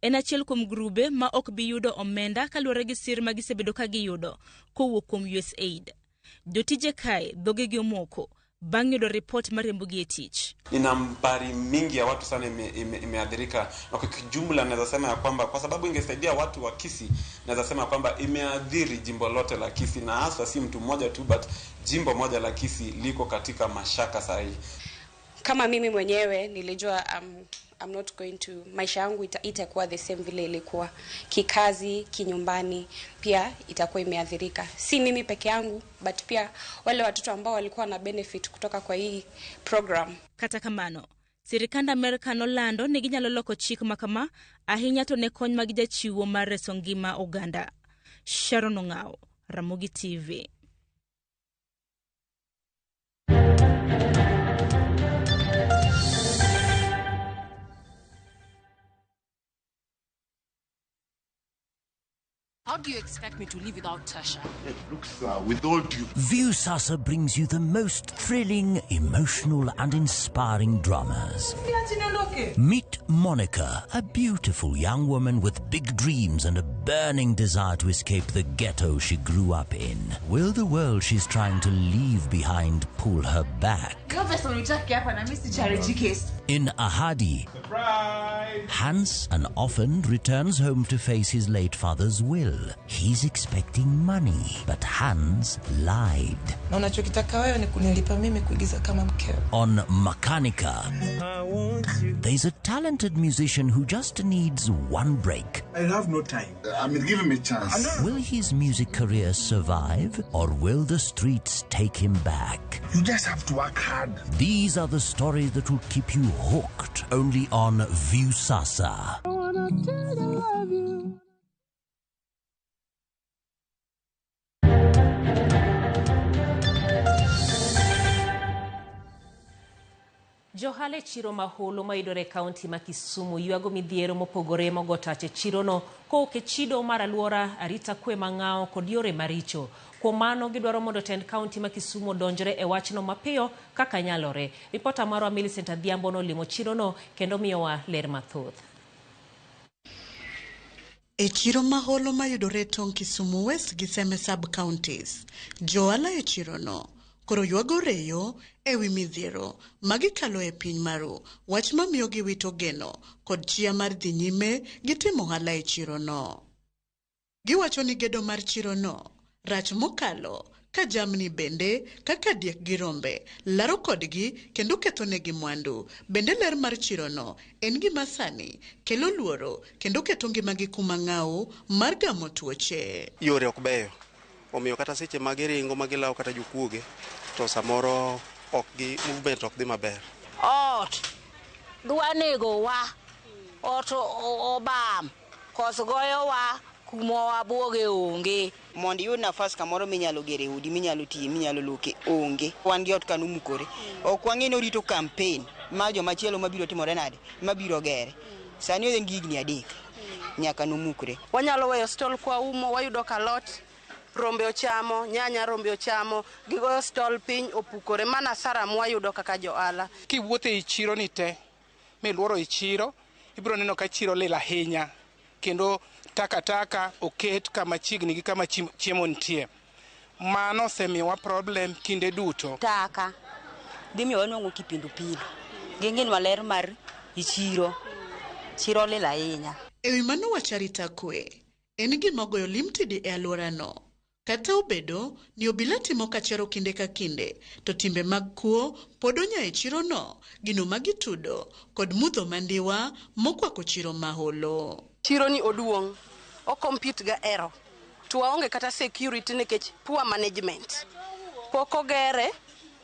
en achiel kuom grube ma ok bi yudo omenda kaluwore gi sir ma gisebedo ka giyudo kowuok kuom USAID. Jotije kae dhogegi omoko bang' yudo ripot mariembogi e tich. Ni nambari mingi ya watu sana imeathirika ime na kwa kijumla naweza sema ya kwamba kwa sababu ingesaidia watu wa Kisii, naweza sema ya kwamba imeathiri jimbo lote la Kisii, na haswa si mtu mmoja tu, but jimbo moja la Kisii liko katika mashaka saa hii. Kama mimi mwenyewe nilijua I'm not going to, maisha yangu itakuwa the same vile ilikuwa kikazi, kinyumbani pia itakuwa imeathirika. Si mimi peke yangu but pia wale watoto ambao walikuwa na benefit kutoka kwa hii program. Kata kamano, sirikand Amerka nolando ni ginyalo loko chik ma kama ahinya to ne kony ma gijachiwo mar reso ngima oganda. Sharon Ong'ao, Ramogi TV. How do you expect me to live without Tasha? Look, sir, with all due... Viusasa brings you the most thrilling, emotional and inspiring dramas. Meet Monica, a beautiful young woman with big dreams and a burning desire to escape the ghetto she grew up in. Will the world she's trying to leave behind pull her back? In Ahadi, Surprise! Hans, an orphan, returns home to face his late father's will. He's expecting money, but Hans lied. Na unachokitaka wewe ni kunilipa mimi kuigiza kama mkeo. On Makanika, there's a talented musician who just needs one break. I have no time. I mean, give him a chance. Will his music career survive, or will the streets take him back? You just have to work hard. These are the stories that will keep you hooked only on Viusasa. I wanna tell you I love you. Johala e chiro ma Holo mayudore e kaunti ma Kisumu ywago midhiero mopogore mogo tach e chirono kowuok e chido mar alwora, arita kwe mang'awo kod yore maricho. Kuom mano gidwaro mondo tend kaunti ma Kisumu odonjre e wachno mapiyo kaka nyalore. Ripota marwa Millicent Adhiambo nolimo chirono kendo miyowa ler mathoth. E chiro ma Holo mayudore e tong' Kisumu West gi Seme sub-counties, johala e chirono koro ywago reyo e wi midhiero ma gikalo e piny maru, wach mamiyo giwito geno kod chia mar dhi nyime gi timo ohala e chirono. Giwacho ni gedo mar chirono rach mokalo ka jamni bende kaka diek gi rombe laro kodgi kendo kethonegi mwandu. Bende ler mar chirono en gima sani kelo luoro kendo keto ngimagi kuma ng'aw mar gamo tuoche. Yore ok beyo, omiyo kata seche ma giringo ma gilawo kata jokuoge to samoro ok gi movement ok dhi maber. Ot dwa negowa, ot obam, koth goyowa, kuma wabuoge onge. Mondo iyud nafas kamoro minyalo gere udi, minyalo tiye, minyalo loke, onge. Wan gi ot kanomukore. Ok wang'e ni orito campaign mar jomachielo mabiro timore nade, mabiro gere. Sani en gi higni 3 nyaka nomukre. Wanyalo weyo stall kwaumo, wayudo ka alot rombe ochamo, nyanya rombe ochamo, gigoyo stall piny opukore. Mana hasara mwayudo kaka johala. Kiwuotho ei chiro ni te, miluoro e chiro, ibiro neno ka chiro lil ahinya. Kendo takataka oket kama chiegni gi kama chiemo nitie. Mano osemiyowa problem kinde duto. Taka dhi miyo wanwang'o kipindupindu. Ging'inwa ler mar chiro. Chiro lil ahinya. E wi mano wach arita kwe en gima ogoyo limtidi e alworano. Kata obedo ni obila timo kachero kinde ka kinde, to timbe mag kuo pod onya e chirono, gino ma gitudo kod mudho mandiwa mokwako chiro ma Holo. Chiro ni oduong', o compete ga ero. To waonge kata security nikech poor management. Pok ogere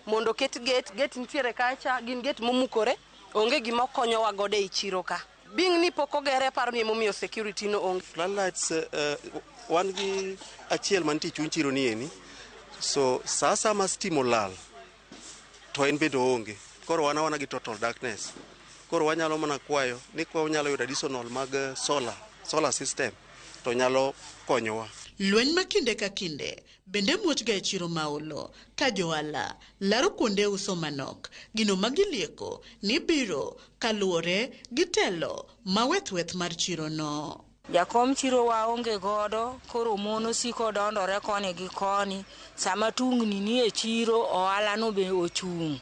mondo oket gate, gate nitiere kacha, gin gate momukore, onge gima okonyowa godo ei chiro ka. Bing ni pok ogere aparo ni emomiyo security no onge. Floodlights wan gi achiel mantie e chuny chiro ni eni. So sa asaya ma stima olal to en bende oonge. Koro wan awana gi total darkness. Koro wanyalo mana kwayo ni kwa wanyalo yudo additional mag solar system to nyalo konyowa. Lweny ma kinde ka kinde bende muochga e chiro ma Holo ka johala laro kuonde uso manok, gino ma gilieko ni biro kaluwore gi telo ma weth-weth mar chirono. Jakom chiro waonge godo, koro mon osiko dondore koni gi koni. Sama tungni ni e chiro, ohala no be ochung'.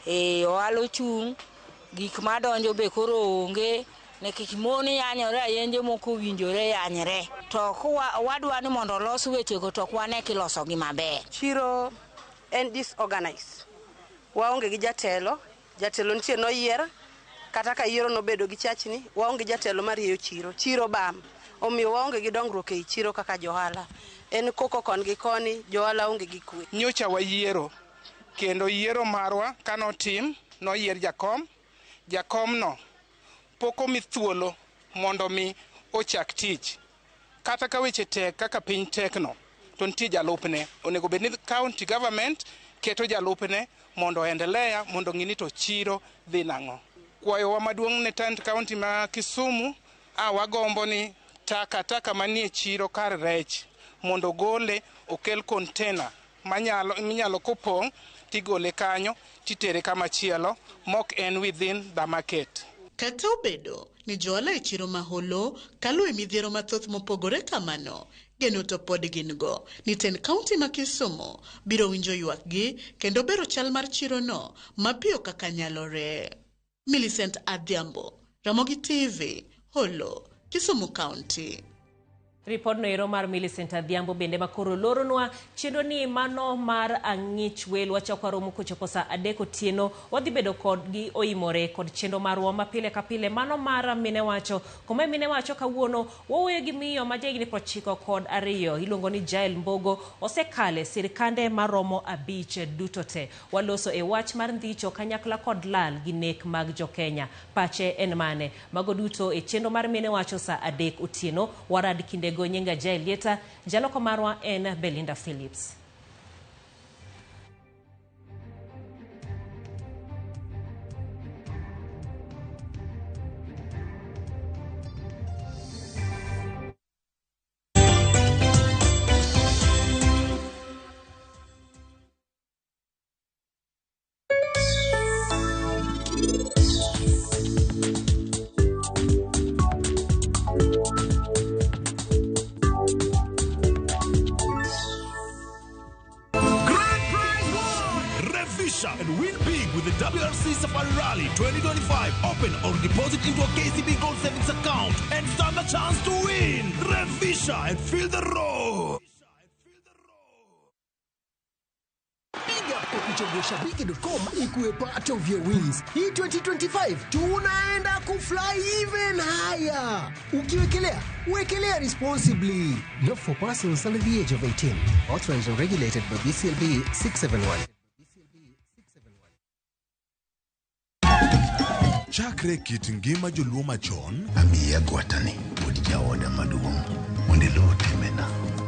Ohala ochung', gik madonjo be koro onge, nikech mon yanyore ayenje moko owinjore yanyre. To wadwa ni mondo olos wechego to ok wane kilosogi maber. Chiro en disorganized. Waonge gi jatelo, jatelo nitie noyier, kata ka yiero nobedo gi chachni, waonge jatelo marieyo chiro. Chiro bam, omiyo waonge gi dongruok ei chiro kaka johala. En koko kon gi koni, johala onge gi kwe. Nyocha wayiero, kendo yiero marwa kanotim, noyier jakom. Jakom no pok omi thuolo mondo mi ochak tich. Kata ka weche tek kaka piny tekno, to nitie jalupne. Onego bed ni county government keto jalupne mondo oendelea, mondo ng'i ni to chiro dhi nang'o. Kwayowa maduong' ne tend county ma Kisumu, wagombo ni takataka manie chiro kar rech mondo gole okel container minyalo kopong' tigole kanyo titere kama chielo mok en within the market. Kata obedo ni johala e chiro ma Holo kalo e midhiero mathoth mopogore kamano, geno to pod gin go ni tend county ma Kisumu biro winjo ywakgi kendo bero chal mar chirono mapiyo kaka nyalore. Millicent Adhiambo, Ramogi TV, Holo, Kisumu County. Ripodno ero mar Millicent Adhiambo bende makoro loronwa chenro ni mano mar ang'ich wel wachako waromo kochopo saa 3 otieno. Wadhi bedo kodgi oimore kod chenro marwa ma pile ka pile mano mar Mine Wacho. Koma Mine Wacho kawuono wawuoyo gi miyo ma jahigni 92 iluongo ni Jael Mbogo osekale sirikande maromo 5 duto te. Waloso e wach mar ndhicho kanyakla kod lal gi nek mag jokenya. Pache en mane? Mago duto e chenro mar Mine Wacho saa 3 otieno. Warad kinde go nyinga Jael Lieta, jaloko marwa en Belinda Phillips. WRC Safari Rally 2025. Open or deposit into a KCB Gold Savings account and stand a chance to win. Revisha and feel the roar. Big up kwa kuchagua Shabiki.com ikuwe part of your wins. Hii 2025 tunaenda kufly even higher. Ukiwekelea, wekelea responsibly. Not for persons under the age of 18. Authorized and regulated by BCLB 671. Chakre kit ngima joluo machon Amiya gwatani wuod jaoda maduong' mondo iluw timbena.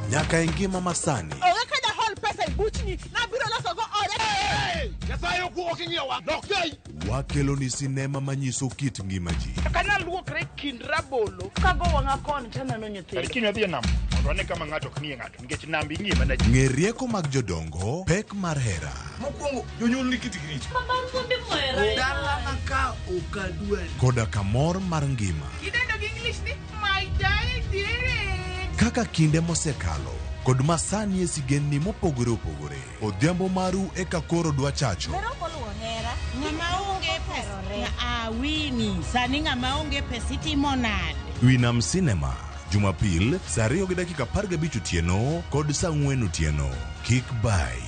Nyaka e ngima masani. Onge ka jahol pesa e buchni, nabiro loso go oda. Nyasaye ok ing'iyowa, dok sei. Wakelo ni sinema manyiso kit ngima ji. Ok anyal luokre kind rabolo kago wang'a koni taneno nyithindo. Kiny wadhi e nam mondo wane kama ng'ato ok ng'iye ng'ato nikech nam ing'iye mana ji. Ng'e rieko mag jodongo, pek mar hera. Mokwongo jonyuol ni kitgi richo. Dalana ka ok adwari. Koda kamor mar ngima. Idendo gi English ni my daddy. Kaka kinde mosekalo kod masani e sigendni mopogore opogore. Odhiambo maru eka koro dwa chacho. Ng'ama onge pesa awini sani ng'ama onge pesa itimo nade? Winam Cinema, Jumapil, saa 2:15 otieno kod saa 4 otieno. Kik bai.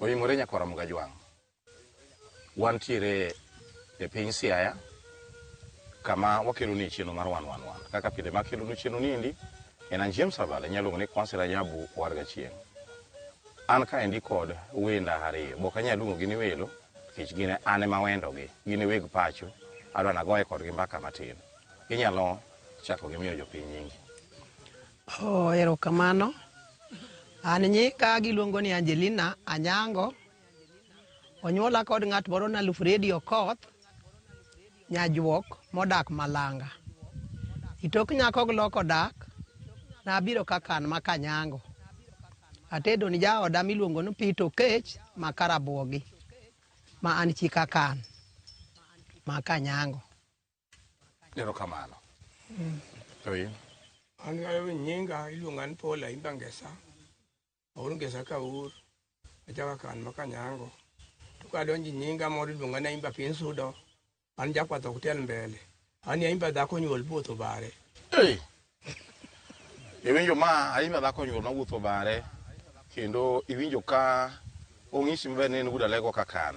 Oimore nyakwar Mugajwang'. Wantiere e piny Siaya kama wakeloni chenro mar wan wan wan. Kaka pile makelonu chenro niendi en an James Abala, inyalo luongo ni Kwansi Rajabu war gachieng'. An kaendi kod wenda ariyo, bok anyal luongogi ni welo nikech gin an ema awendogi, gin e weg pacho, adwa nagoye kodgi mbaka matin. Inyalo chako gi miyo jopiny nyingi. Oh, erokamano. An nyinga giluongo ni Angelina Anyango. Onyuola kod ng'at moro na Alfredi Okoth, nyajuok modak Malanga. Itok nyako gi loko dak, nabiro kaka an ma Kanyango. Atedo ni jaoda miluongo ni Peter Okech ma Karabuogi, ma an chi Kakan, ma Kanyango. Erokamano. To in? An nyinga iluonga ni Paul Aimba Ngesa. Aur Ngesa Kaur, achako kan ma Kanyango. To kadonjo nyinga moro iluonga ni Aimba Piny Sudo. An jakwath ok tel mbele. An Aimba dhako nyuol buotho bare. Hey! Iwinjo ma Aimba dhako nyuol mawuotho bare kendo iwinjo ka ong'isi maber ni en wuod Alego Kakan.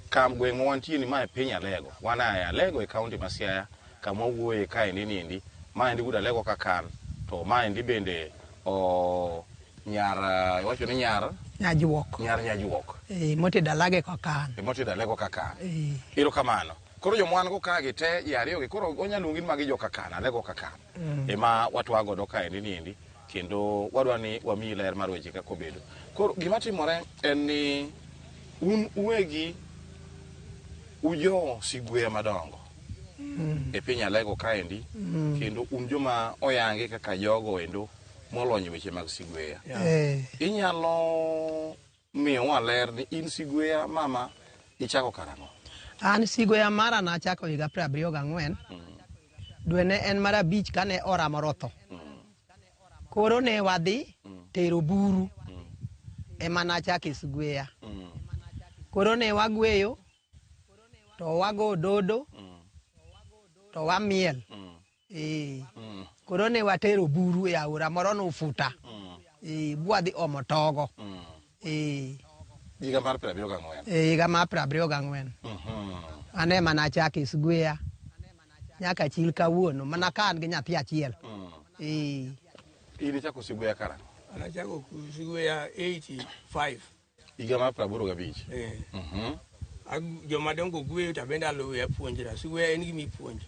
Kam gweng' ma wantie ni ma e piny Alego. Wan e Alego e kaunti ma Siaya kama wawuoye kaendi niendi. Maendi wuod Alego Kakan to maendi bende o nyar iwacho ni nyar Nyajuok. Nyar Nyajuok. Motedo alage Kakan. Motedo alego Kakan. Erokamano. Koro joma wan go ka gi te ji ariyo gi koro onyalo luongi ni magi jo Kakan, Alego Kakan. Ema watwa godo kaendi niendi kendo wadwa ni wamiyi ler mar weche kaka obedo. Koro gima timore en ni un uwegi ujo sigweya madongo e piny Alego kaendi kendo un joma oyangi kaka jogo endo molony e weche mag sigweya. Inyalo miyowa ler ni in sigweya mama ichako karang'o? An sigweya mara nachako higa 74. Dwe ne en mar abich kane ora moro otho. Koro ne wadhi tero buru ema nachako e sigweya. Koro ne wagweyo to wago dodo to wamiel. Eh. Koro ne watero buru e aora moro nofuta. Eh, bwadhi omo togo. Eh, Higa mar 74. e higa mar 74. An ema nachako e Sugweya nyaka chil kawuono mana ka an gi nyathi achiel. Eh. In ichako Sigweya karang'o? An achako Sigweya 85. Higa mar 85. Eh. Joma dongo gweyo to abende aluwe apuonjra. Sigweya en gima ipuonjo.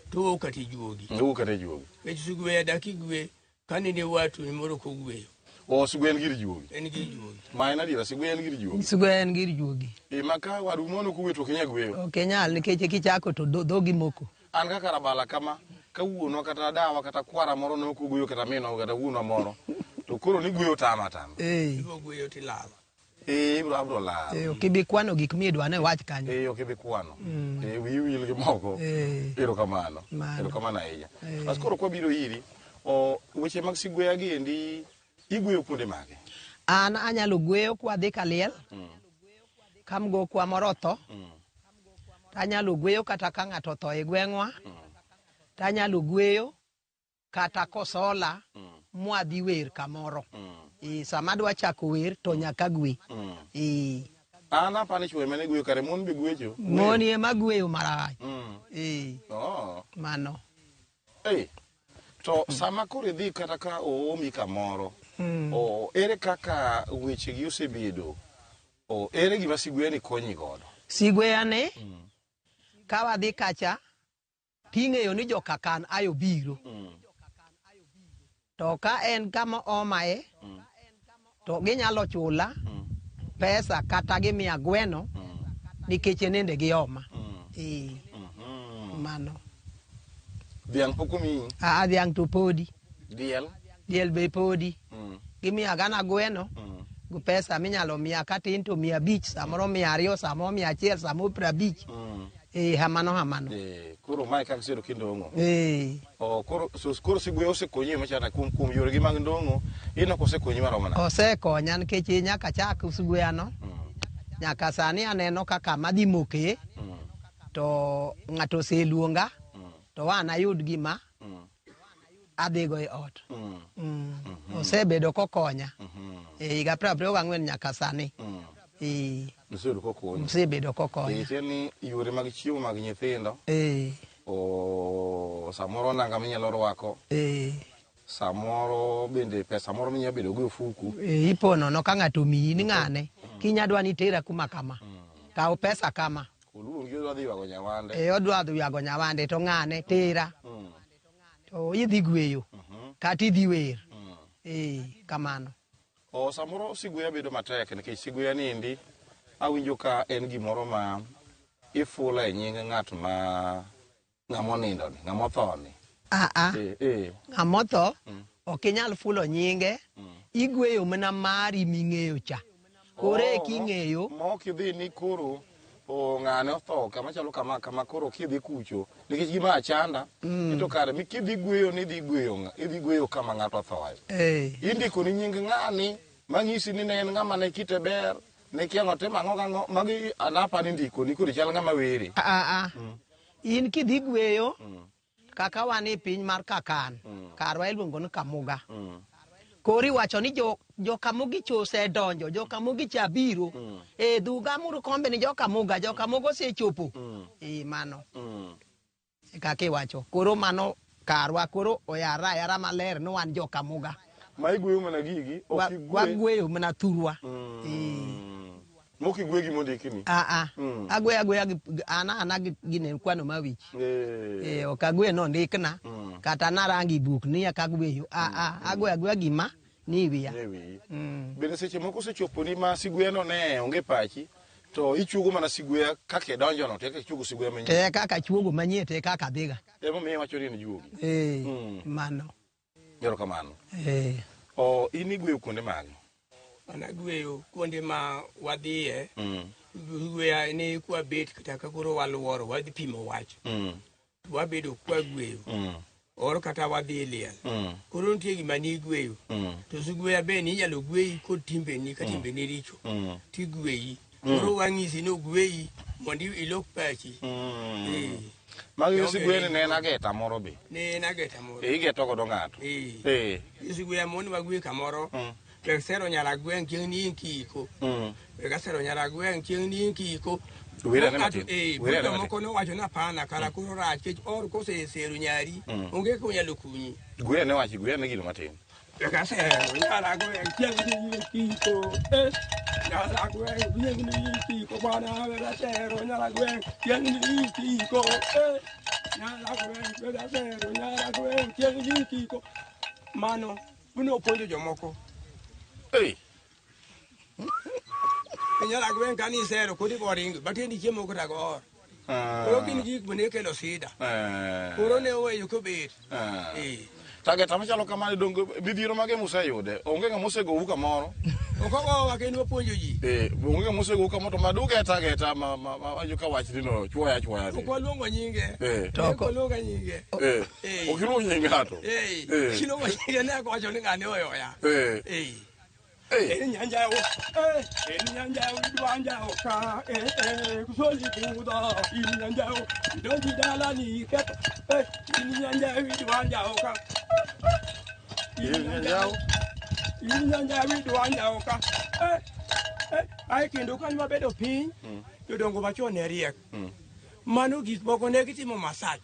To owuok kata ijuogi. Owuok kata ijuogi. Nikech Sigweya dak igwe kanene watu ni moro ok ogweyo. O Sigweya en gir juogi. En gir juogi. Ma en adiera Sigweya en gir juogi. Sigweya en gir juogi. E ma ka wadu mono kogwe to ok inyal gweyo. Ok inyal nikech kichako to dhogi moko. An kaka rabala kama, ka wuonwa kata dawa kata kwara moro ne ok ogweyo kata minwa kata wuonwa moro, to koro ni gweyo tama atama. Eh. Ibiro gweyo tilal. Eh, ibiro abiro lal. Eh, ok ibi kwano gik midwa ni iwach kanyo. Eh, ok ibi kwano. Mm. Eh, wiyi wil gi moko. Eh. Erokamano. Mano. Erokamano ahinya. Eh. Bas koro kwabiro iri, o weche mag sigweya gi endi igweyo kuonde mage? An anyalo gweyo kwadhi kaliel, ka mgokwa moro otho, tanyalo gweyo kata ka ng'ato otho e gweng'wa, tanyalo gweyo kata kosola mwadhi wer kamoro. Sama adwa chako wer to nyaka gwe. An apani chwo ema ne gweyo kare mon be gwecho. Mon ema gweyo marach. Oh. Mano. To sama koro idhi kata ka oomi kamoro, o ere kaka weche gi osebedo? O ere gima sigweya ni konyi godo? Sigweya ni, ka wadhi kacha, ting'eyo ni joka kan ayo biro. To ka en kama omae, to ginyalo chula pesa kata gimiya gweno, nikech nende gioma. Mano. Dhiang' pok omiyi? Aa, dhiang' to podi. Diel? Diel be podi. Gimiya gana gweno, go pesa minyalo miya katin to 500, samoro 200, samoro 100, samoro 50. Hamano hamano. Koro mae kaka isebedo kindong'o. O, koro, so, koro sigweya osekonyi e machana kuom yore gi mag ndong'o, ineno ka osekonyi maromo nade? Osekonya nikech nyaka chak sigweya no, nyaka sani aneno kaka madhi moke, to ng'ato oseluonga, to an ayud gima adhigo e ot. Osebedo kokonya. Higa 74 nyaka sani. Osebedo kokonyi. Osebedo kokonya. Tiende ni yore mag chiemo mag nyithindo. O samoro nanga minyalo rwako. Samoro bende pesa moro minyalo bedo go e ofuku. Ipo nono ka ng'ato omiyi ni ng'ane, kinya dwa ni itera kuma kama. Kaw pesa kama. Oluongi odwa dhi ywago nyawande. Odwa dhi ywago nyawande to ng'ane tera. To idhi gweyo. Kata idhi wer. Kamano. O samoro sigweya bedo matek nikech sigweya ni endi awinjo ka en gimoro ma ifulo e nying ng'at ma ng'ama onindo ni, ng'ama otho ni. Ng'ama otho ok inyal fulo nyinge, igweyo mana mari ming'eyo cha. Koro e king'eyo. Ma ok idhi ni koro ng'ane otho kama chalo kama kama koro kidhi kucho nikech gima achanda to kare mi kidhi gweyo ni idhi gweyo idhi gweyo kama ng'ato othoe. Indiko ni nying ng'ani manyisi ni ne en ng'ama ne kite ber, ne kia ng'o timo ang'o gang'o, magi anapa ni ndiko ni koro chal ng'ama were. In kidhi gweyo kaka wan e piny mar Kakan, karwa iluongo ni Kamuga. Koro iwacho ni jo Kamugi cha osedonjo, jo Kamugi cha biro. Dhuga muru kombe ni jo Kamuga, jo Kamuga osechopo. Mano. Kaka iwacho. Koro mano karwa koro oyara ayara maler ni wan jo Kamuga. Ma igweyo mana gigi, ok igwe. Wagweyo mana thurwa. Mok igwe gima ondikni. Agweyo agweya ana gine kwano ma wich. Ok agwe nondikna, kata narangi buk ni eka agweyo. Agweyo agweya gima ni wiya. Ni wiyi. Bende seche moko osechoponi ma sigweya no ne onge pachi, to ichuogo mana sigweya kaka idonjo no, to eka ichuogo sigweya manyien. Te kaka achuogo manyien, te kaka adhiga. Emomiyo iwacho ni en juogi. Mano. Erokamano. O in igweyo kuonde mage? An agweyo kuonde ma wadhiye. Gweya ni kwabet kata ka koro waluoro wadhi pimo wach. To wabedo kwagweyo. Or kata wadhi e liel. Koro nitie gima nigweyo. To sigweya be ninyalo gweyi kod timbeni ka timbeni richo. Tigweyi. Koro wang'isi ni ogweyi mondo ilok pachi. Magi sigwe ne en ageta moro be. Ne en ageta moro. E igeto godo ng'ato. Eh. Eh. Sigwe mon wagwe kamoro. Wek sero nyara gweng' chieng' ni kiko. Wek asero nyara gweng' chieng' ni kiko. Were ane matin. Eh, Were ane matin. moko nowacho ni hapana kara koro rach kech or kosesero nyari onge kaka onyalo kunyi. Gwe ane wach, gwe ane gino matin. Wek asero nyara gweng' chieng' ni kiko. Eh, nyara gweng' chieng' ni kiko bwana wek asero nyara gweng' chieng' ni kiko. Eh, nyara gweng' wek asero nyara gweng' chieng' ni kiko. Mano bino puonjo jomoko. Ei. Nyara gweng' kani isero kodi boringo batiendi chiemo kata go or. Koro gin gik mane kelo sida. Koro ne oweyo kobet. Tageta machalo kamano donge midhiero mage museyude. Onge ng'ama osegou kamoro. Ok ogowa kendo wapuonjo ji. Eh, onge ng'ama osegou kamoro to madugeta ageta ma ma ma ma ka wach ni no chuoya achuoya ni. Ok waluongo nyinge. Eh. Ok waluongo nyinge. Eh. Ok iluong nying ng'ato. Eh. Eh. Kiluongo nyinge ne ok wacho ni ng'ane oyoya. Eh. Eh. En nyanjao, eh, en nyanjao idwanjao ka, eh, eh, kusoli buda, in nyanjao, idonji dala ni ketho, eh, in nyanjao idwanjao ka, In nyanjao. in nyanjao idwanjao ka, eh, eh, ai kendo ka wabedo piny, jodongo machon ne riek. Mano gik moko ne gitimo masach.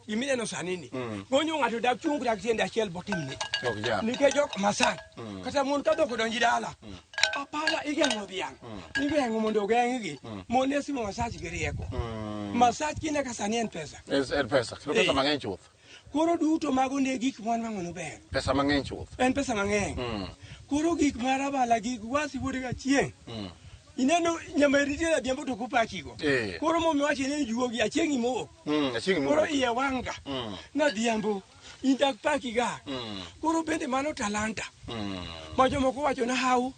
Gimineno sani ni. Gonyo ng'ato dak chung' dak tiende achiel botimne. Ok jal. Nikech ok masach. Kata mon ka dhok odonji dala. Apana igeng'o dhiang'. Igeng'o mondo ogeng'gi. Mon ne simo masach gi rieko. Masach kine ka sani en pesa. En pesa. Kendo pesa Eh. mang'eny chuth. Koro duto mago ne gik mwanwang'o nober. Pesa mang'eny chuth. En pesa mang'eny. Koro gik marabala gik wasi wuod ga chieng'. Ineno nyameri nitie adhiambo to kopakigo. Eh. Koro momiyo wacho ni juogi achieng' imowuok. Achieng' imowuok. Koro iye wanga. Nadhiambo in dak pakiga. Koro bende mano talanta. Ma jomoko wacho ni hawu.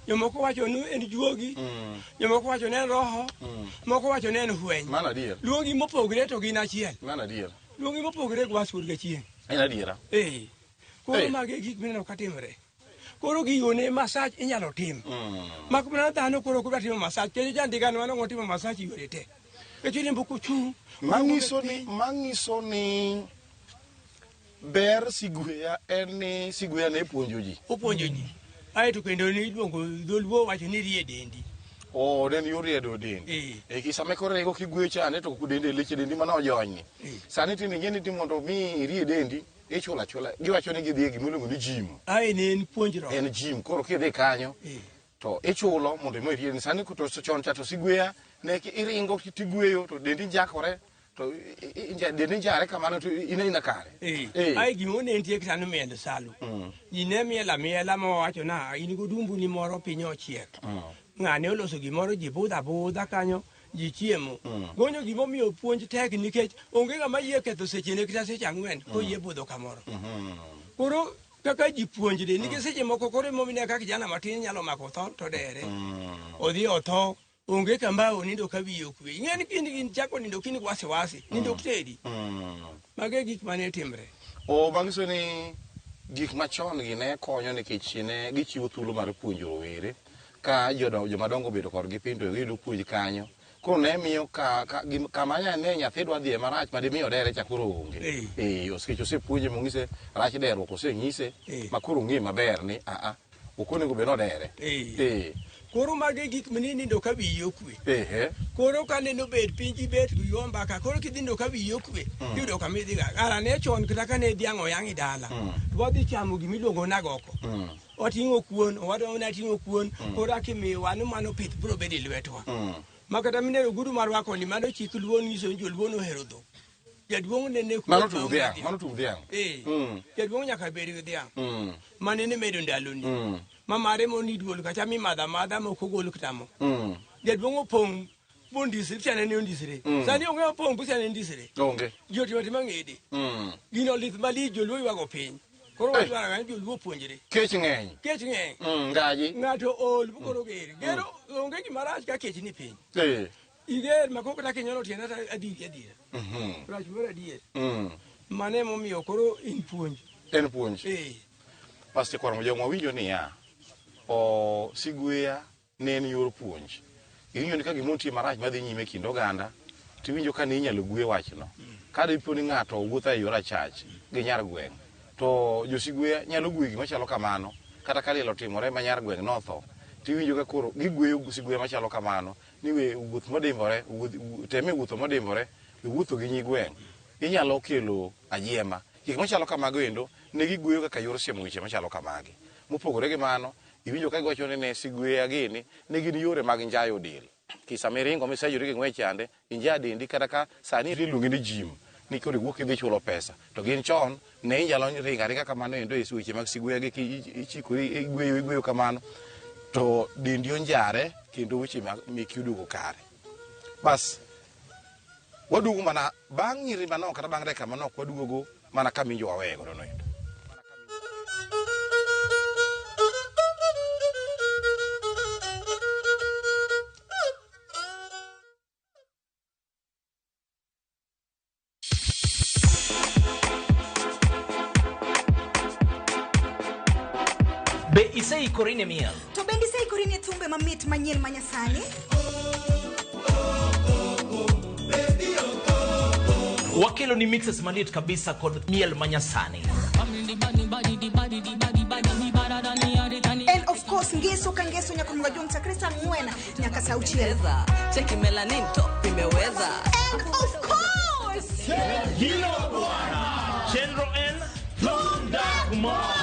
Jomoko wacho ni en juogi. Jomoko wacho ni en roho. Moko wacho ni en fweny. Mano adier. Luongi mopogre to gin achiel. Mano adier. Luongi mopogre go was wuod gachieng'. En adiera. Eh. Koro Eh. magi e gik mineno ka timre. Koro gigo ne masach inyalo tim. Mak mana dhano koro ok dwa timo masach. Kendo jandiga no wanong'o timo masach yore te. Nikech riembo kochung'. Manyiso ni ber sigweya en ni sigweya ne puonjo ji. Opuonjo ji. Aeto kendo ni iluongo dholuo wacho ni rie dendi. Oh, ne en yor riedo dendi. E ki sama koro ringo kigweyo chande to dendi leche dendi mane ojony. Sani tinde ing'e ni mondo mi irie dendi ichulo achula. Giwacho ni gidhi e gima iluongo ni gym. Ae ne en puonjruok. En gym. Koro kidhi kanyo to ichulo mondo mi irie. Sani to chon cha to sigweya ne iringo tigweyo to dendi njakore to dendi njare kamano to in aina kare. Eh. Ae gima ne nitie kata nomielo salu. Ji ne miel amiela mawacho na in godumbu ni moro piny ochiek. Ng'ane oloso gimoro ji budho abudha kanyo ji chiemo. Gonyo gimomiyo puonj tek nikech onge ng'ama yie ketho sechene kata seche ang'wen koyie budho kamoro. Koro kaka ji puonjre nikech seche moko koro emomiyo ka kijana matin nyalo mako tho to dere. Odhi otho onge kama onindo ka wiye okwe. Ing'e ni kin gin chako nindo kin wasiwasi nindo ok tedi. Mago e gik mane timre. O manyiso ni gik machon gi ne konyo nikech ne gichiwo thuolo mar puonjo rowere ka jomadongo obedo kodgi piny to giyudo puonj kanyo. Koro ne miyo kama ne nyathi dwa dhiye marach ma dimi odere cha koro onge. Eh, nikech osepuonje mong'ise rach derruok oseng'ise ma koro ong'e maber ni a ok onego bed ni odere. Eh. Koro mago e gik mane nindo ka wiyi okwe. Ehe. Koro kaneno bet piny ji bet go mbaka koro kidhi nindo ka wiyi okwe iyudo kama idhi ga. Ara ne chon kata kane dhiang' oyang' e dala to wadhi chamo gimiluongo nagoko. Wating'o kuon, owadwa ne ting'o kuon, koro akimiyowa ni mano pith biro bedo e lwetwa. Ma kata mineno ogudu marwako ni mano chik luo nyiso ni joluo nohero dhok. Jaduong' nene kuon Mano ma tung onge dhiang', mano tung dhiang'. Eh. Jaduong' nyaka bed gi dhiang'. Mane ne medo ndaloni. Ma mare moni duol kacha mimadho amadha mok ogol kata mo. Jaduong' opong' bondisre pichane ne ondisre. Sani onge opong' pichane ndisre. Onge. Ji otimo atima ng'ede. Gino lith malich joluo ywago piny. Koro wadwaro ni joluo opuonjre. Kech ng'eny. Kech ng'eny. Ngaji. Ng'ato ol koro ger. Gero onge gima rach ka kech ni piny. Iger ma kok kata kinyono tienda to adhiri adiera. Rach moro adier. Mano emomiyo koro in puonj. En puonj. Eh. Pastor Kwar Mojong wawinjo niya, o sigweya ne en yor puonj. Iwinjo ni ka gimoro nitie marach madhi nyime e kind oganda, Tiwinjo ka ne inyalo gwe wachno. Ka dipo ni ng'ato wuotho e yor achach gi nyar gweng', to josigweya nyalo gweyo gima chalo kamano. Kata ka liel otimore ma nyar gweng' notho, tiwinjo ka koro gigweyo sigweya machalo kamano ni we wuoth modimbore, teme wuotho modimbore, we wuotho gi nyi gweng'. Inyalo kelo ajiema. Gik machalo kamago endo ne gigweyo kaka yor siemo weche machalo kamagi. Mopogore gi mano, iwinjo ka giwacho ni ne sigweya gini ne gin yore mag njayo del. Kisa miringo misejori gi ng'wech chande, inja dendi kata ka sani iluongi ni gym, ni koro iwuok idhi chulo pesa. To gin chon ne inyalo ringo aringa kamano endo e weche mag sigweya gi ichikori igweyo igweyo kamano to dendi onjare kendo weche meki oduogo kare. Bas waduogo mana bang' nyiri manok kata bang' dakika manok waduogo mana kama injo waweye godo no endo. Be iseikori ne miel? To bende iseikori ne thumbe mamit manyien manyasani? Wakelo ni mixes maliet kabisa kod miel manyasani. And of course ngeso ka ngeso nyaka mga chakre saa 4 nyaka saa 6. Cheki melanin top imeweza. And of course Hilo bwana Chenro N Tunda Kumar.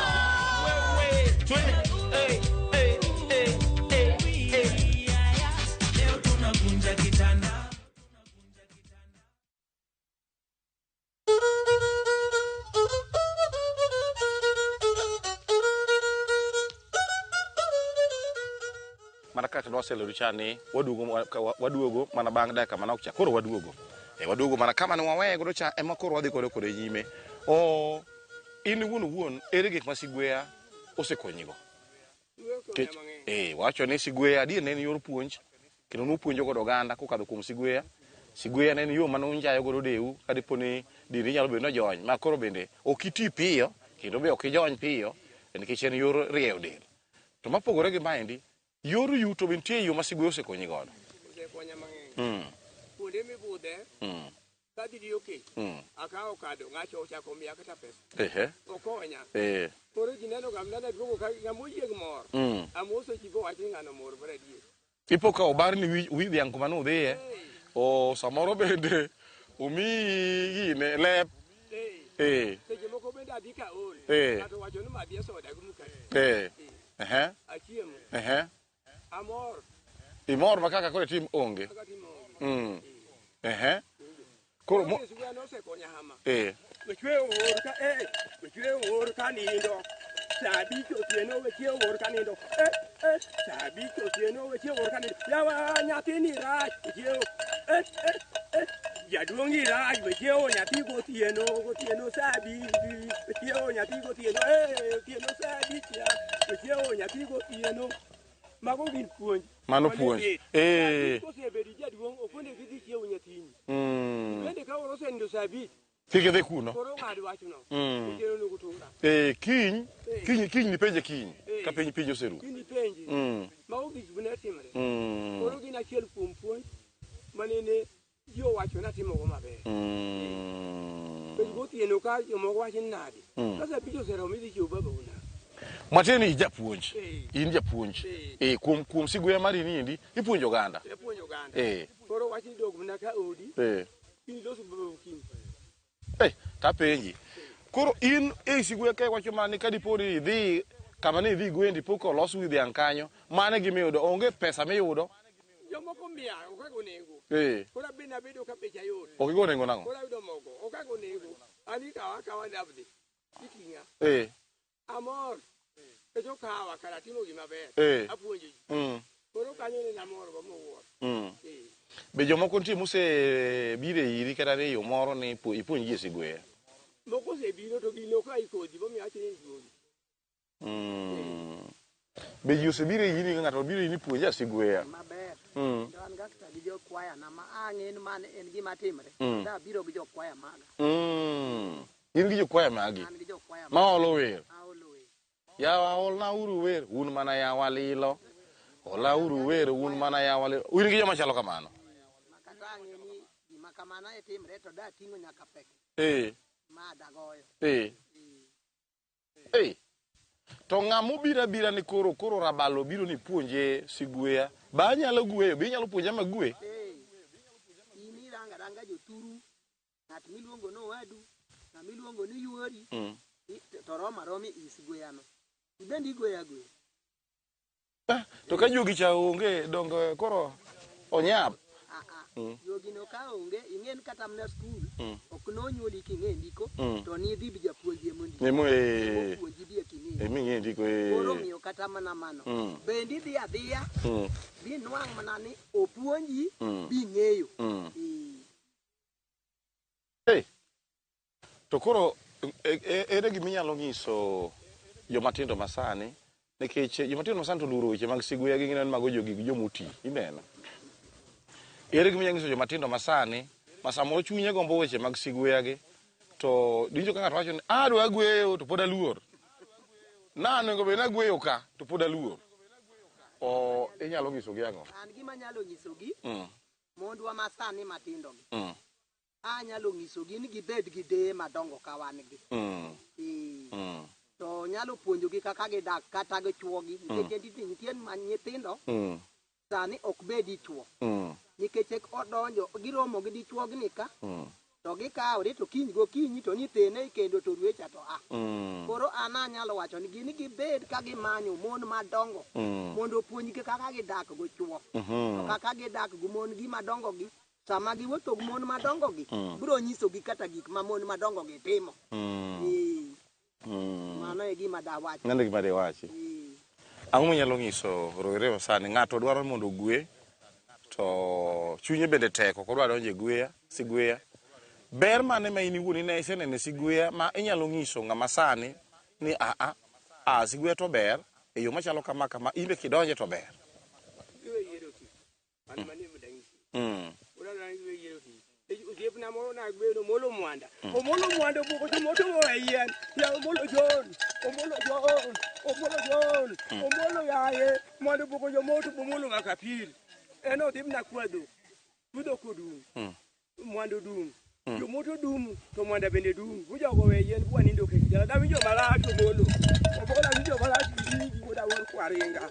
Wewe twende. Hey, hey, hey, hey, hey. Leo tunakunja kitanda. Mana kaka nwaselero cha ni waduogo mana bang' dakika manok cha koro waduogo. Waduogo mana kama ne waweye godo cha ema koro wadhi kode kode nyime. O in wuon ere gik ma sigweya osekonyigo? Wacho ni sigweya adier ne en yor puonj kendo nupuonjo godo oganda kokadho kuom sigweya. Sigweya ne en yo mane unjayo godo deu ka dipo ni dendi nyalo bedo nojony ma koro bende ok iti piyo kendo be ok ijony piyo nikech en yor rieyo del. To mapogore gi maendi, yor yuto be nitie yo ma sigweya osekonyi godo. Osekonya mang'eny. Kuonde mibudhe, kadhi diyo kech, akawo kado ng'acho ochako miya kata pesa. Okonya. Koro ji neno ga mnada duogo ka ng'ama oyieng' mor. Amoso ji bowacho ni ng'ano mor mar adier. Ipo ka obarni wi dhiang' kuma nudhiye, o samoro bende omiyi gine lep. Seche moko bende adhi ka ol. Ng'ato owacho ni madhi e soda gi mkate. Achiemo. Amor. Imor ma kaka koro itim onge. Koro mo Sigweya nosekonya hama. Wechwe oor ka nindo. Saa 5 otieno wechwe oor ka nindo. Saa 5 otieno wechwe oor ka nindo. Yawa nyathini rach wechwe. Jaduong' rach wechwe nyathi gotieno gotieno saa 5 wechwe nyathi gotieno otieno saa 5 wechwe nyathi gotieno. Mago gin puonj. Mano puonj. Kosebedo jaduong' ok onego idhi chiewo nyathini. Bende ka osenindo saa 5 Kik idhi kuno. Koro ng'ad wachno. Otieno onego tura. Kiny, kiny nipenje kiny. Ka piny oseru. Kiny ipenje. Mago gik mane timore. Koro gin achiel kuom puonj manene ji owacho natimogo maber. Penj gotieno ka jomoko wacho ni nade. Ka saa 5 oseromo idhi chiewo babau nade. Matieni japuonj. In japuonj. Kuom sigweya mari niendi ipuonjo oganda. Ipuonjo oganda. Koro wach ni dog mana ka odi. Kiny ilos babau kiny. Tapenji. Koro in e sigweya ka iwacho mana ni ka dipo ni idhi kama ne idhi gwendi pok olos wi dhiang' kanyo, mano e gima iyudo. Onge pesa miyudo. Jomoko miya ok ago nengo. Koro abende abedo ka becha yot. Ok igo nengo nang'o? Koro ayudo mogo ok ago nengo. An ikawa akawa ndabdhi. Iting'a. Amor. Nikech okawa kara atimo gima ber. Apuonjo ji. Koro kanyo ne amor go mowuoro. Be jomoko nitie mosebiro e iri kata e yo moro ni ipuonj ji e sigweya? Moko osebiro to gino ok ai kodhi momiyo awacho ni duogi. Be ji osebiro e iri ng'ato obiro iri ni puonja sigweya? Maber. To an ga kata gi jokwaya na ma ang'e ni man en gima timre. Da biro gi jokwaya maga. In gi jokwaya magi? An gi jokwaya Ma olo wer? Aolo wer. Yawa olna uru wer, un mana yawa lilo. Ola uru wer, un mana yawa lilo. Un gi joma chalo kamano? Kata ang'e ni gima kamano e timre to da ting'o nyaka pek ma dagoyo. To ng'ama obiro abira ni koro rabalo biro ni puonje sigweya. Ba anyalo gweyo, be inyalo puonja ma gwe? In iranga ranga jothuru, ng'at miluongo ni owadu, ng'ama iluongo ni yuori, to roma romi i sigweyano. Ibende igweyo agweya. To ka juogi cha onge, dongo koro onyap. Juogi no ka onge, ing'en kata mana skul, ok nonyuoli king'e ndiko, to nidhi bi japuonj emondi. Emopuonji bi king'e. Eming'e ndiko. Koro miyo kata mana mano. Bende idhi adhiya, bi nwang' mana ni opuonji, bi ng'eyo. To koro ere gima inyalo nyiso jomatindo masani, nikech jomatindo masani to oluoro weche mag sigweya gi gineno mago jogi gi jomoti, ineno. Ere gima inyalo nyiso jomatindo masani, ma samoro chunye gombo weche mag sigweya gi, to winjo ka ng'ato wacho ni adwa gweyo to pod aluor. Na onego bed ni agweyo ka to pod aluor. O inyalo nyisogi ang'o? An gima anyalo nyisogi, mondwa masani matindo gi. Anyalo nyisogi ni gibed gi deye madongo ka wan gi. To nyalo puonjogi kaka gidak kata gi chuogi. Nikech nitie nyithindo sani ok bed chuo. Nikech odonjo giromo gi dichuogni ka to gikawre to kiny gokinyi to nithene kendo to rwecha to a. Koro an anyalo wacho ni gin gibed ka gimanyo mon madongo mondo opuonjgi kaka gidak go chuo. To kaka gidak gi mon gi madongo gi. Sama giwuotho gi mon madongo gi, biro nyisogi kata gik ma mon madongo gi timo. Mano e gima dawachi. Mano e gima diwachi. Ang'o minyalo nyiso rowere masani? Ng'ato dwaro mondo ogwe, to chunye bende tek, ok odwa donjo e gweya, sigweya. Ber mane ma in iwuon ine iseneno e sigweya ma inyalo nyiso ng'ama sani ni a sigweya to ber, e yo machalo kama kama, in be kidonje to ber. Osiepna moro nagwelo Omolo Mwanda. Omolo Mwanda obuko to moto owe yien. Ya Omolo John, Omolo John, Omolo John, Omolo yaye. Mwanda obuko jomoto Omolo makapil. En odhi mana kwadho. Kudho kodum. Mwanda odum. Jomoto dum to Mwanda bende dum. Bujogo owe yien bwa nindo kech. Jala dawinjo marach Omolo. Omolo awinjo marach gi wuoda wuon kwaringa.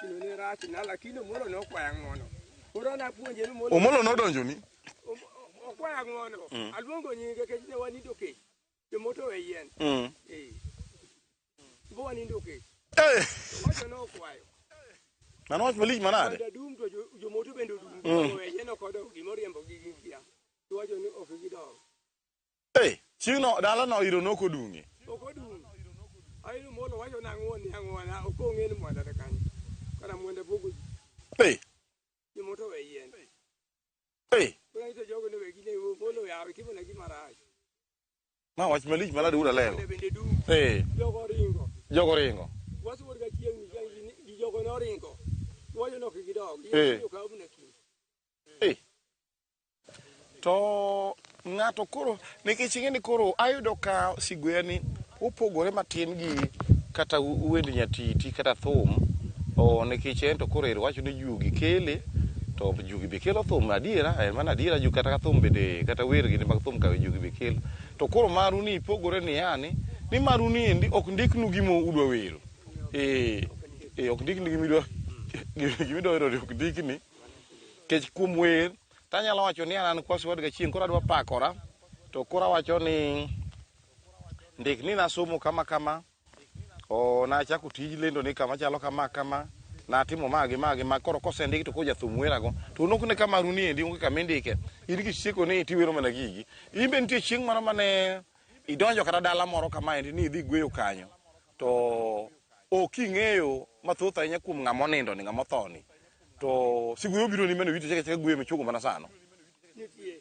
Gino ne rach na lakini Omolo nokwaya ng'uono. Koro napuonje ni Omolo. Omolo nodonjo ni? Okwaya ng'uono. Aluongo nyinge kech ne wanindo kech. Jomoto owe yien. Bo wanindo kech. Owacho nokwayo. Mano wach malich manade? Mwanda dum to jomoto bende odum. Owe yien ok odok gimoriembo gi gikia. Owacho ni ok gidog. Chieng'no dalano iro nok odung'e. Ok odung'. Aino Omolo wacho nang'uon ni ang'uona ok ong'e ni Mwanda to kanyo. Kara Mwanda pogo ji. Jomoto owe yien. Koro anyiso jogo ni wegi ne Omolo yawe timo na gima rach. Ma wach malich manade wuod Alego. Mwanda bende dum. Jogo ringo. Jogo ringo. Wasuor ga chieng' ni jogo noringo. Wacho ni ok gidog. Okaw mana kiny. To ng'ato koro nikech ing'e ni koro ayudo ka sigweya ni opogore matin gi kata wend nyatiti kata thum. Nikech en to koro ero wacho ni juogi kele to juogi be kelo thum adiera, en mana adiera juogi kata ka thum bende kata wer gini mag thum ka juogi be kelo. To koro maru ni pogore ni yani ni maru ni endi ok ndiknu gima udwa wero. Ok ndikni gima idwa wero ok ndikni. Nikech kuom wer tanyalo wacho ni an kwasi wadga chieng' koro adwa pakora to koro awacho ni ndik ni nasomo kama kama, nachako tij lendo ni kama chalo kama kama, natimo ma gi ma gi ma, koro kosendik to koro jathum werago. To un ok ne kamaru ni endi onge kama indike. In kisieko ni tiwero mana gigi. In be nitie chieng' moro mane idonjo kata dala moro kama endi ni idhi gweyo kanyo. To ok ing'eyo mathoth ahinya kuom ng'ama onindo ni, ng'ama otho ni. To sigweyo biro ni mano wito chaka chaka gweyo michuogo mana sano. Nitie.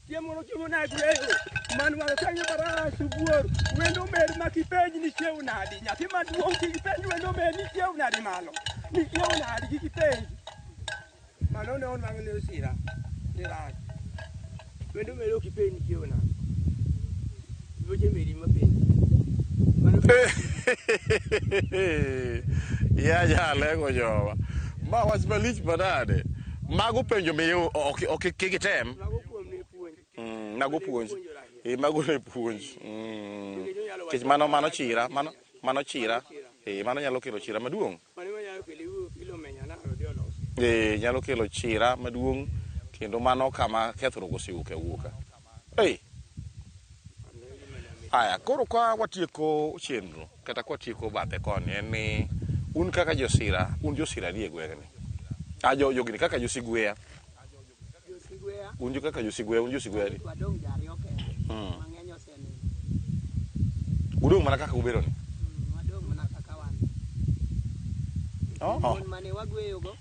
Chiemo chiemo na gweyo. Man walo kanyo bara subuor. Wendo mer ma kipenj ni chiew nadi. Nyathi maduong' kik penj wendo mer ni chiew nadi malo. Ni chiew nadi kik ipenj. Mano ne onwang' ne osira. Ni rach. Wendo mer ok ipenj ni chiew nadi. Weche meri ma penj. Ya jalego jowa. Ma wach malich manade. Mago penjo miyo ok ok kik item. Mago kuom ne puonj. Mago puonj. Eh, mago ne puonj. Nikech mano mano chira, mano mano chira. Eh, mano nyalo kelo chira maduong'. Mano manyalo kelo iwuok ilo menya na odhi olos. Eh, nyalo kelo chira maduong' kendo mano kama kethruok osewuok awuoka. Ei. Aya, koro ka watieko chenro kata ka watieko bathe koni en ni un kaka josira, un josira adi e gweng'ni? Ah, jo jogini kaka josigweya. Josigweya. Un jo kaka josigweya, un josigweya adi? Wadong' ji ariyo kende. Mang'eny osenindo. Udong' mana kaka ubedo ni. Wadong' mana kaka wan. Oh. Mon mane wagweyogo